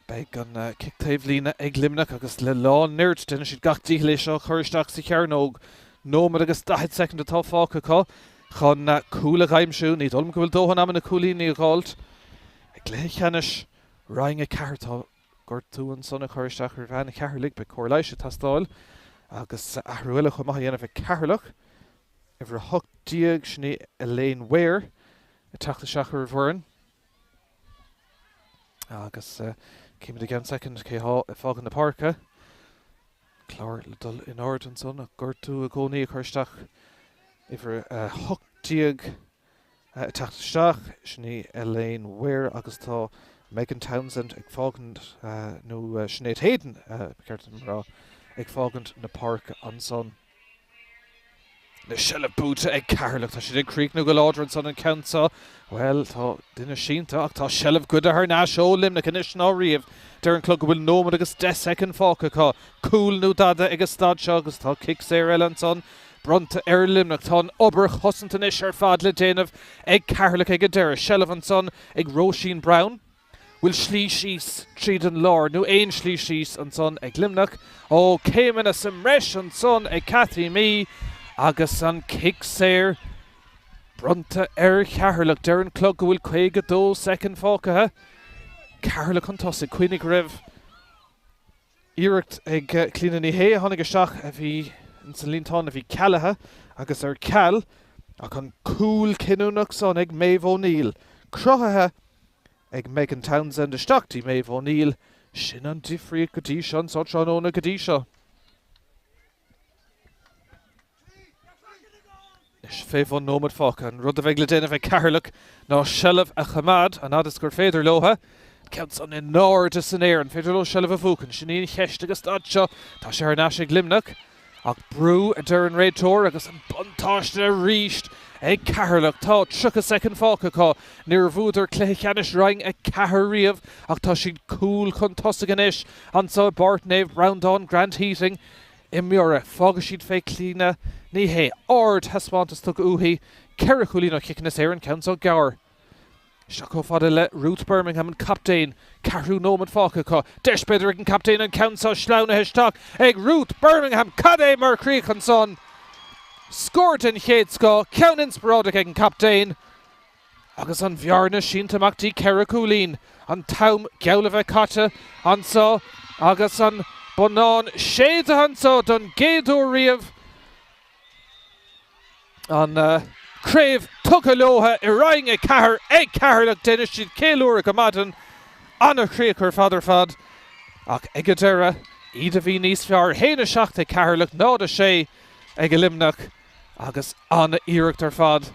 Beidh an cic taobhlíne ag Luimneach agus le lán nirt déanfaidh siad gach dícheall é seo a chur isteach sa chearnóg. Nóiméad agus 40 soicind atá fágtha acu chun cúl a aimsiú. Ní dóigh liom go bhfuil dóthain ama na cúilíní a dh'fháilt i gcluiche ceannais Roinn 4. Tá gortú ansan ag cur isteach ar bhean Cheatharlaigh. Beidh cóir leighis ag teastáil agus athrú eile chomh maith á dhéanamh ag Ceatharlach. Uimhir 18, sin í Elaine Ware. Ag teacht isteach ar an bhfoireann agus címid i gceann soicind cé thá ag fágaint na páirce. Clár le dul in airde ansan ach gortú i gcónaí ag cur isteach uimhir 18 ag teacht isteach, sin í Elaine Ware agus tá Megan Townsend ag fágaint nó Sinéad Hayden ba cheart dom a rá ag fágaint na páirce ansan. Na seilbh buaite ag Ceatharlach. Tá siad ag críochnú go láidir ansan an ceann seo. Bhuel, tá duine sínte ach tá seilbh goidte thar n-ais ó Luimneach anois ná riamh. Deir an clog go bhfuil nóiméad agus 10 soicind fágtha acu. Cúl nó dada ag an staid seo agus tá cic saor eile ansan bronnta ar Luimneach. Tá an obair chosanta anois ar fad le déanamh ag Ceatharlach ag an deireadh. Seilbh ansan ag Róisín Browne. Bhfuil slí síos tríd an lár, nó aon slí síos ansan ag Luimneach? Ó, céimeanna sa mbreis ansan ag Cathy Mee agus an cic saor bronnta ar Cheatharlach. Deir an clog go bhfuil 52 soicind fágtha. Ceatharlach chun tosaigh. Cuimhnigh go raibh iarracht ag Clíona Ní Shé a tháinig isteach a bhí ins an líontán a bhí cealaithe agus ar ceal ach an cúl cinniúnach san ag Maeve O'Neill cruthaithe ag Megan Townsend isteach dtí Maeve O'Neill. Sin an difríocht go dtí seo anso tráthnóna go dtí seo. Anois fé bhun nóiméad fágtha, an rud a bheidh le déanamh ag Ceatharlach ná seilbh a choimeád an fhad is gur féidir leo. Ceann san in airde san aer, an féidir leo seilbh a bhuachan? Sin í an cheist ag an staid seo. Tá sé thar n-ais ag Luimneach. Ach brú, a deir an réiteoir, agus an buntáiste arís ag Ceatharlach. Tá 30 soicind fágtha acu. Níor bhuadar cluiche ceannais Roinn 4 riamh ach tá siad cúl chun tosaigh anois anso i bPáirc Naomh Breandán Grant Heating i mBiorra. Fágfaidh siad fé Clíona Ní Shé. Ardthaispeántas tugtha uaithi. Ceithre chúilín ó chiceanna saora, an ceann so gearr. Isteach chomh fada le Ruth Bermingham, an captaen. Ceathrú nóiméad fágtha acu. Deis b'fhéidir ag an captaen an ceann seo sleamhnaithe isteach ag Ruth Bermingham. Cad é mar chríoch ansan? Scór den chéad scoth, ceann inspioráideach ag an captaen agus an bhearna sínte amach dtí 4 chúilín. An t-am geall le bheith caite anso agus an bonnán séidte anso don gcéad uair riamh. An chraobh tugtha leo i Roinn 4 ag Ceatharlach. Déanfaidh siad ceiliúradh go maidin. An-chríoch ar fad ar fad ach ag an deireadh, iad a bhí níos fearr. 1-7 ag Ceatharlach, 0-6 ag Luimneach agus an-iarracht ar fad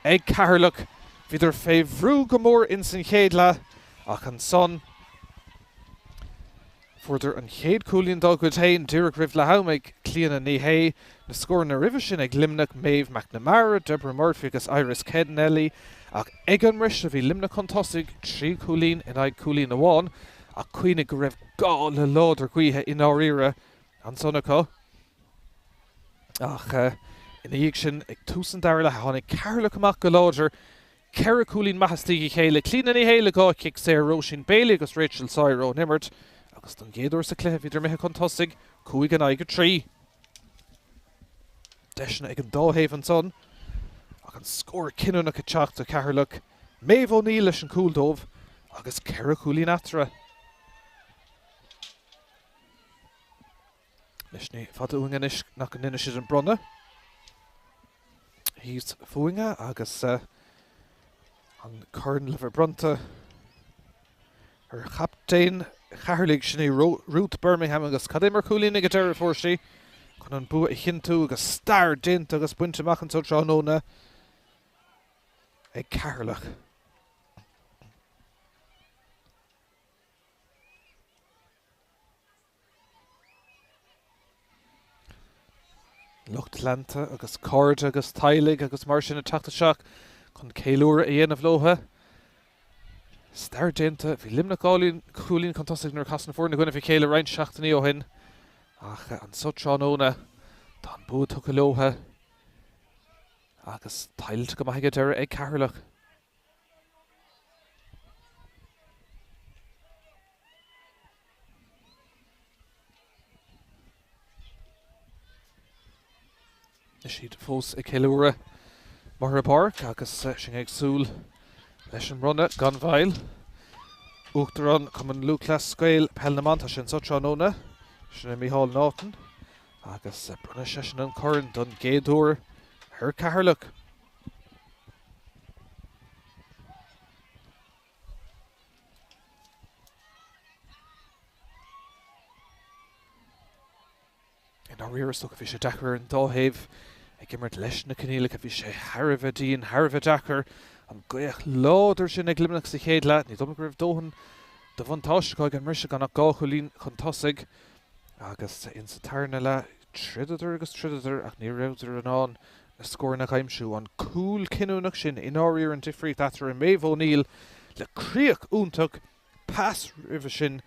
ag Ceatharlach. Bhíodar fé bhrú go mór ins an chéad leath ach ansan, Fuaireadar an chéad chúilín dá gcuid féin díreach roimh leath am ag Clíona Ní Shé. Na scóranna roimhe sin ag Luimneach, Maeve McNamara, Deborah Murphy agus Iris Kennelly ach ag an mbriseadh bhí Luimneach chun tosaigh, 3 chúilín in aghaidh cúilín amháin ach cuimhnigh go raibh gá le láidir gaoithe i ndáiríre ansan acu. Ach ina dhiaidh sin ag tús an dara leath tháinig Ceatharlach amach go láidir 4 cúilín maith istigh a chéile, Clíona Ní Shé le 2 chic saor, Róisín Bailey agus Rachel Sawyer ón imirt agus don gcéad uair sa chluiche bhíodar imithe chun tosaigh, 5 in aghaidh 3. Deiseanna ag an dá thaobh ansan ach an scór cinniúnach ag teacht do Cheatharlach, Maeve O'Neill leis an gcúl dóibh agus 4 chúilín eatarthu. Anois ní fada uainn anois nach ndéanfaidh siad an bronnadh thíos fúinne agus an corn le bheith bronnta ar chaptaen Cheatharlaigh, sin í Ruth Bermingham agus cad é mar chúilín ag an deireadh a fuair sí chun an bua a chinntiú agus stair déanta agus bainte amach anseo tráthnóna ag Ceatharlach. Lucht leanta agus cairde agus teaghlaigh agus mar sin ag teacht isteach chun ceiliúradh a dhéanamh leo. Stair déanta, bhí Luimneach 2 chúilín chun tosaigh nuair a chas na foirne i gcoinnibh a chéile roinnt seachtainí ó shin ach anso tráthnóna tá an bua tugtha leo agus tuillte go maith ag an deireadh ag Ceatharlach. Is iad fós ag ceiliúradh amuigh ar an bpáirc agus sinn ag súil leis an mbronnadh gan mhoill. Uachtarán Chumann Lúthchleas Gael Peil na mBan, tá sé anseo tráthnóna, sin é Micheál Naughton agus bronnfaidh seisean an corn don gcéad uair ar Cheatharlach. I ndáiríre is dócha bhí sé deacair ar an dá thaobh ag imirt leis na coinníollacha. Bhí sé thar a bheith dian, thar a bheith deacair. An ghaoth láidir sin ag Luimneach sa chéad leath. Ní dóigh liom go raibh dóthain de bhuntáiste acu ag an mbriseadh gan ach 2 chúilín chun tosaigh. Agus insa tarna leath, throideadar agus throideadar ach ní rabhadar in ann na scóranna a aimsiú. An cúl cinniúnach sin i ndáiríre an difríocht eatarthu. Maeve O'Neill le críoch iontach, pas roimhe sin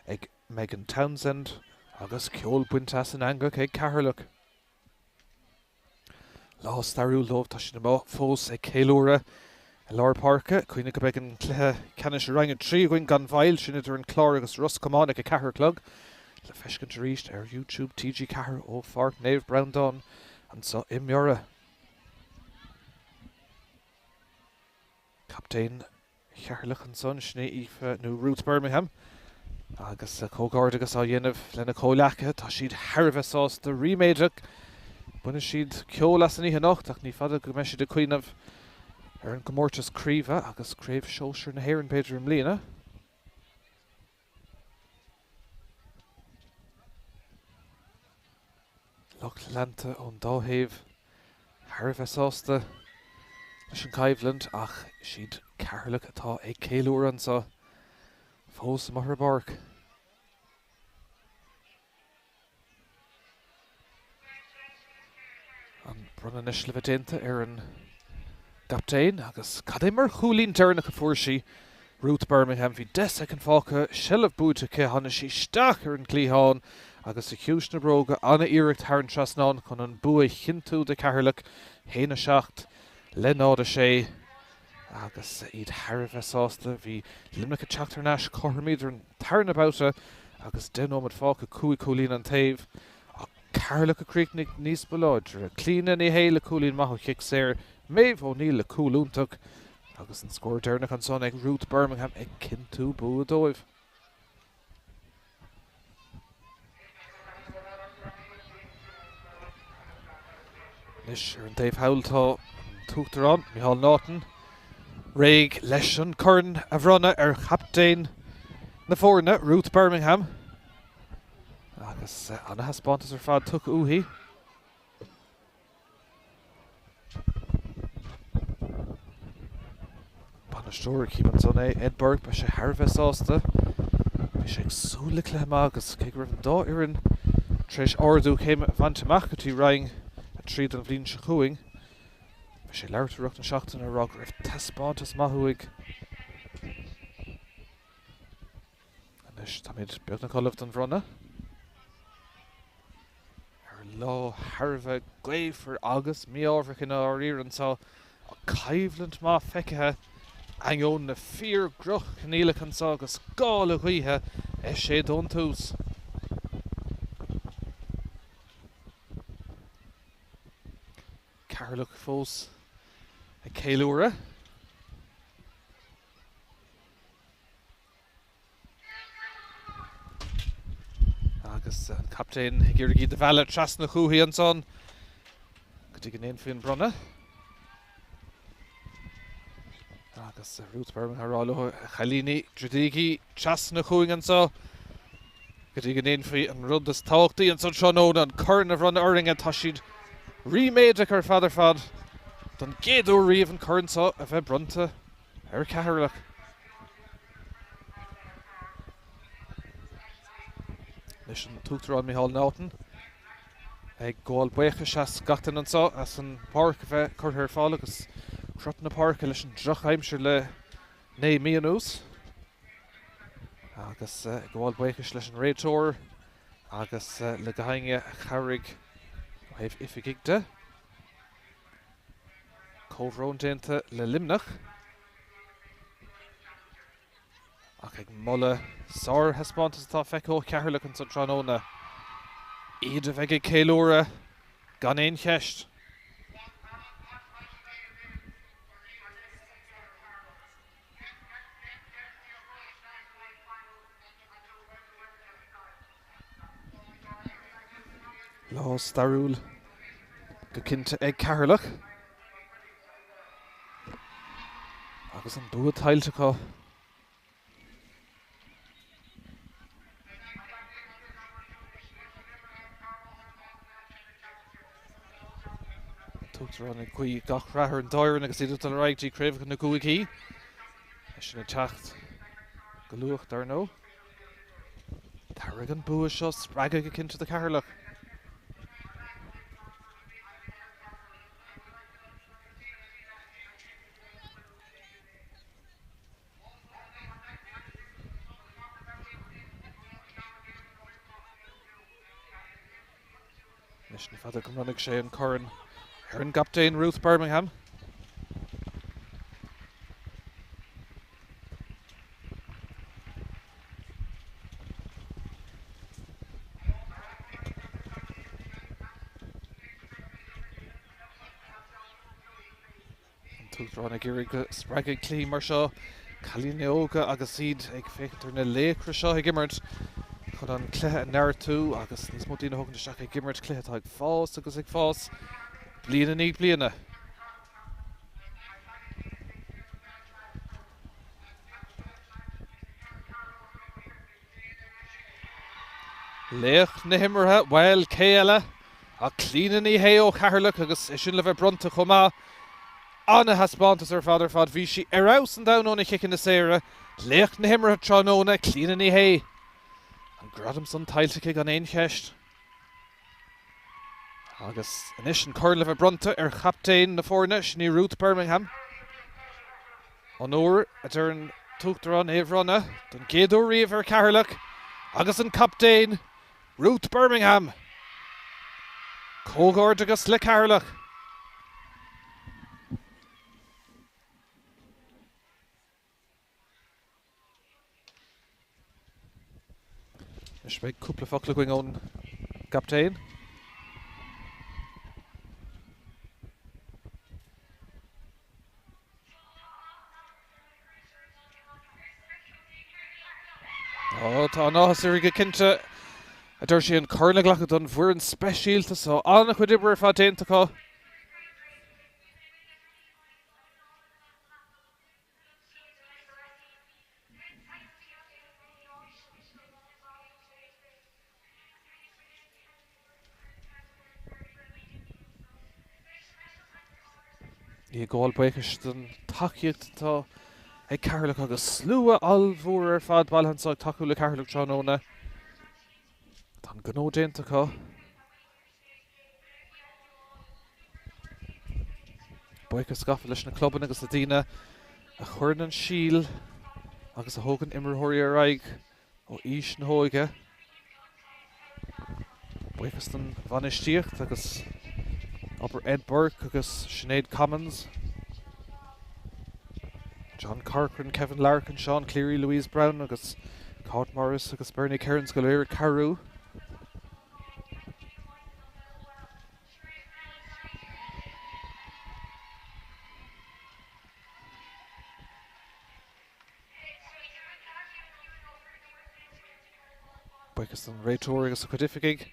ag Megan Townsend agus ceol bainte as an eangach ag Ceatharlach. Lá stairiúil dóibh, tá siad amuigh fós ag ceiliúradh. I lár páirce, cuimhnigh go mbeidh an cluiche ceannais i Roinn 3 againn gan mhoill, sin idir an Clár agus Ros Comáin ag 4 a chlog, le feiscint arís ar YouTube TG4 ó Pháirc Naomh Breandán anseo i mBiorra. Captaen Cheatharlach ansan, sin í Aoife nó Ruth Bermingham agus comhghairdeachas á dhéanamh lena comhleacaithe. Tá siad thar a bheith sásta, ríméadach. Bainfidh siad ceol as an oíche anocht ach ní fada go mbeidh siad ag cuimhneamh ar an gcomórtas craoibhe agus Craobh Shóisir na hÉireann b'fhéidir i mbliana. Lucht leanta ón dá thaobh thar a bheith sásta leis an gcoimhlint ach is iad Ceatharlach atá ag ceiliúradh anseo fós amuigh ar an bpáirc. An bronnadh anois le bheith déanta ar an gcaptaen agus cad é mar chúilín deireanach a fuair sí, Ruth Bermingham. Bhí 10 soicind fágtha, seilbh buaite aici, tháinig sí isteach ar an gcliathán agus i gciumhais na bróga, an-iarracht thar an trasnán chun an bua a chinntiú do Cheatharlach, 1, 7 le 0, 6 agus iad thar a bheith sásta. Bhí Luimneach ag teacht thar n-ais cothrom idir an tarna babhta agus 10 nóiméad fágtha, 5 chúilín an taobh. Ach Ceatharlach a chríochnaigh níos ba láidre. Clíona Ní Shé le cúilín maith ó chic saor, Méabh O'Neill le cúl iontach agus an scór deireanach ansan ag Ruth Bermingham ag cinntiú bua dóibh. Anois ar an dtaobh thall tá an tUachtarán, Micheál Naughton, réidh leis an corn a bhronnadh ar chaptaen na foirne, Ruth Bermingham. Agus ana-thaispeántas ar fad tugtha uaithi. Bainisteoir cím ansan é, Ed Burke, beidh sé thar a bheith sásta. Bhí sé ag súil le cluiche maith agus cé go raibh an dá fhoireann tar éis ardú céime a bhaint amach go dtí Roinn 3 don bhliain seo chugainn, bhí sé ag labhairt i rith na seachtaine ag rá go raibh taispeántas maith uaidh. Anois táimid beagnach ullamh don bhronnadh. Ar lá thar a bheith gaofar agus mí-ádhmhar i ndáiríre anseo, ach coimhlint maith feicthe ainneoin na fíor-dhroch-choinníollacha anseo agus gála gaoithe ag séideadh ón tús. Ceatharlach fós ag ceiliúradh. Agus an captaen ag iarraidh iad a mhealladh trasna chúithi ansan go dtí go ndéanfaí an bronnadh. Agus Ruth Bermingham ag rá leo, a chailíní, druidigí trasna chugainn anseo go dtí go ndéanfaí an rud is tábhachtaí ansan tráthnóna, an corn a bhronnadh orainn. Tá siad ríméadach ar fad ar fad don gcéad uair riamh an corn seo a bheith bronnta ar Cheatharlach. Anois an tUachtarán Micheál Naughton ag gabháil buíochais as gach duine anseo as an bpáirc a bheith curtha ar fáil agus crot na páirce leis an drochaimsir le 9 mí anuas. Agus ag gabháil buíochais leis an réiteoir agus le gach éinne a chabhraigh ó thaobh oifigigh de. Comhbhrón déanta le Luimneach ach ag moladh sárthaispeántas atá feicthe ó Cheatharlach ansan tráthnóna. Iad a bheidh ag ceiliúradh gan aon cheist. Lá stairiúil go cinnte ag Ceatharlach agus an bua tuillte acu. An tUachtarán ag guí gach rath ar an dá fhoireann agus iad ag dul ar aghaidh dtí craobhacha na gcúigí. É sin ag teacht go luath, dar ndóigh. Tabharfaidh an bua seo spreagadh go cinnte do Cheatharlach. Anois ní fada go mbronnfaidh sé an corn ar an gcaptaen Ruth Bermingham. t-uachtarán ag iarraidh go spreagfaidh cluichí mar seo cailíní óga agus iad ag féachaint ar na laochra seo ag imirt chun an cluiche a neartú agus níos mó daoine a thógaint isteach ag imirt, cluiche atá ag fás agus ag fás bliain i ndiaidh bliana. Laoch na himeartha, bhuel, cé eile ach Clíona Ní Shé ó Cheatharlach agus é sin le bheith bronnta chomh maith. Ana-thaispeántas ar fad ar fad. Bhí sí ar fheabhas an domhan ó na chiceanna saora. Laoch na himeartha tráthnóna, Clíona Ní Shé. An gradam san tuillte aici gan aon cheist. Agus anois an corn le bheith bronnta ar chaptaen na foirne, sin í Ruth Bermingham. Onóir, a deir an tUachtarán, é a bhronnadh don gcéad uair riamh ar Cheatharlach agus an captaen, Ruth Bermingham. Comhghairdeachas le Ceatharlach. Anois beidh cúpla focal againn ón gcaptaen. Ó, tá an-áthas uirthi go cinnte, a deir sí, an corn a ghlacadh don bhfoireann speisialta seo. An-chuid oibre ar fad déanta acu. Í ag gabháil buíochais don tacaíocht atá ag Ceatharlach agus slua ollmhór ar fad bailithe anseo ag tacú le Ceatharlach tráthnóna. Tá an gnó déanta acu. Buíochas gafa leis na clubanna agus na daoine a chuireann an síol agus a thógann imreoirí ar aghaidh ó aois na hóige. Buíochas don bhainistíocht agus obair Ed Burke agus Sinéad Commons, John Corcoran, Kevin Larkin, Sean Cleary, Louise Brown agus Cáit Morris agus Bernie Kearns go léir ag cabhrú. Buíochas don réiteoir agus a chuid oifigigh.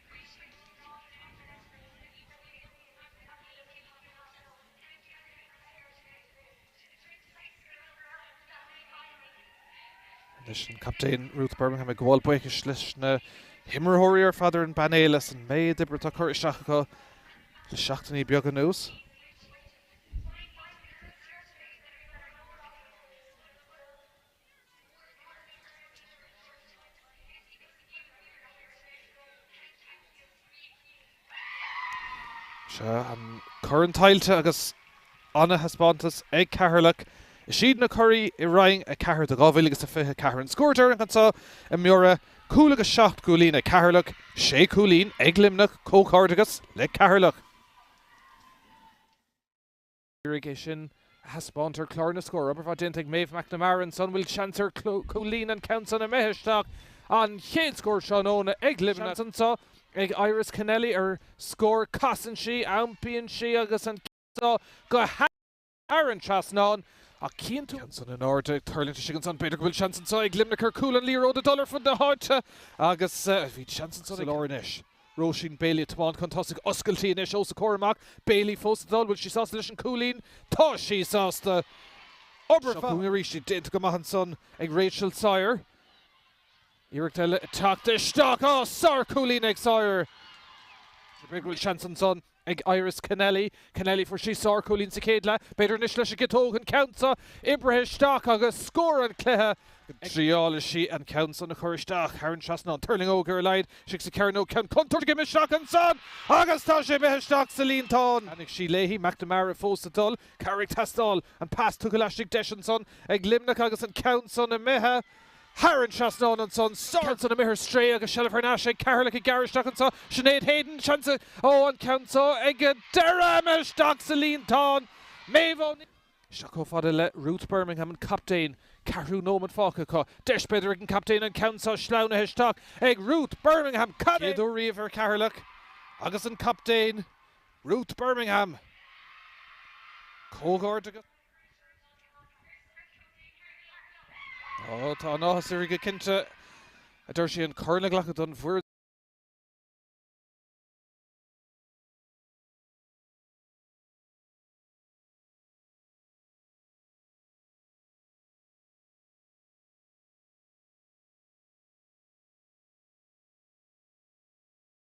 Anois an captaen Ruth Bermingham ag gabháil buíochais leis na himreoirí ar fad ar an bpainéal as an méid oibre atá curtha isteach acu le seachtainí beaga anuas. Sea, an corn tuillte agus ana-thaispeántas ag Ceatharlach. Is iad na curaidh i Roinn 4 do 2024. An scór deireanach anseo i mBiorra, cúl agus 7 gcúilín ag Ceatharlach, 6 chúilín ag Luimneach. Comhghairdeachas le Ceatharlach. Iarraidh é sin a thaispeáint ar chlár na scór. Obair mhaith déanta ag Maeve McNamara ansan. Bhfuil seans ar chúilín an ceann san imithe isteach. An chéad scór tráthnóna ag Luimneach. Seans anso ag Iris Kennelly ar scór. Casann sí, iompaíonn sí agus an ceann seo go thar an trasnán. Ach cíonn tú an ceann san in airde ag tuirlingt istigh ansan. B'fhéidir go bhfuil seans anso ag Luimneach ar chúl an liathróid ag dul ar fud na háite agus bhí seans ansan ag lár anois. Róisín Bailey ag tiomáint chun tosaigh, oscailtí anois os a comhair amach. Bailey fós ag dul, bhfuil sí sásta leis an cúilín? Tá sí sásta! Obair mhaith arís déanta go maith ansan ag Rachel Sawyer. Iarracht eile ag teacht isteach. Á, sár-chúilín ag Sawyer! B'fhéidir go bhfuil seans ansan ag Iris Kennelly. Kennelly, fuair sí sár-chúilín sa chéad leath. B'fhéidir anois leis an gciotóg an ceann seo oibrithe isteach agus scór an chluiche. Triálfaidh sí an ceann san a chur isteach thar an trasnán. Tuirlingeoidh ar a laghad istigh sa chearnóg. Ceann contúirteach imithe isteach ansan agus tá sé imithe isteach sa líontán. Leanfaidh sí léi. McNamara fós ag dul. Cabhair ag teastáil. An pas tugtha laistigh deis ansan ag Luimneach agus an ceann san imithe. Thar an trasnán ansan, ceann san imithe ar strae agus seilbh thar n-ais ag Ceatharlach ag gearradh isteach anso, Sinéad Hayden, seans, ó an ceann so ag an deireadh imithe isteach sa líontán, Méabh O'Neill. Isteach chomh fada le Ruth Bermingham, an captaen, ceathrú nóiméad fágtha acu, deis b'fhéidir ag an captaen an ceann so sleamhnaithe isteach ag Ruth Bermingham, cad é? Chéad uair riamh ar Cheatharlach agus an captaen Ruth Bermingham. Comhghairdeachas. Ó, tá an-áthas uirthi go cinnte, a deir sí, an corn a ghlacadh don bhfoireann.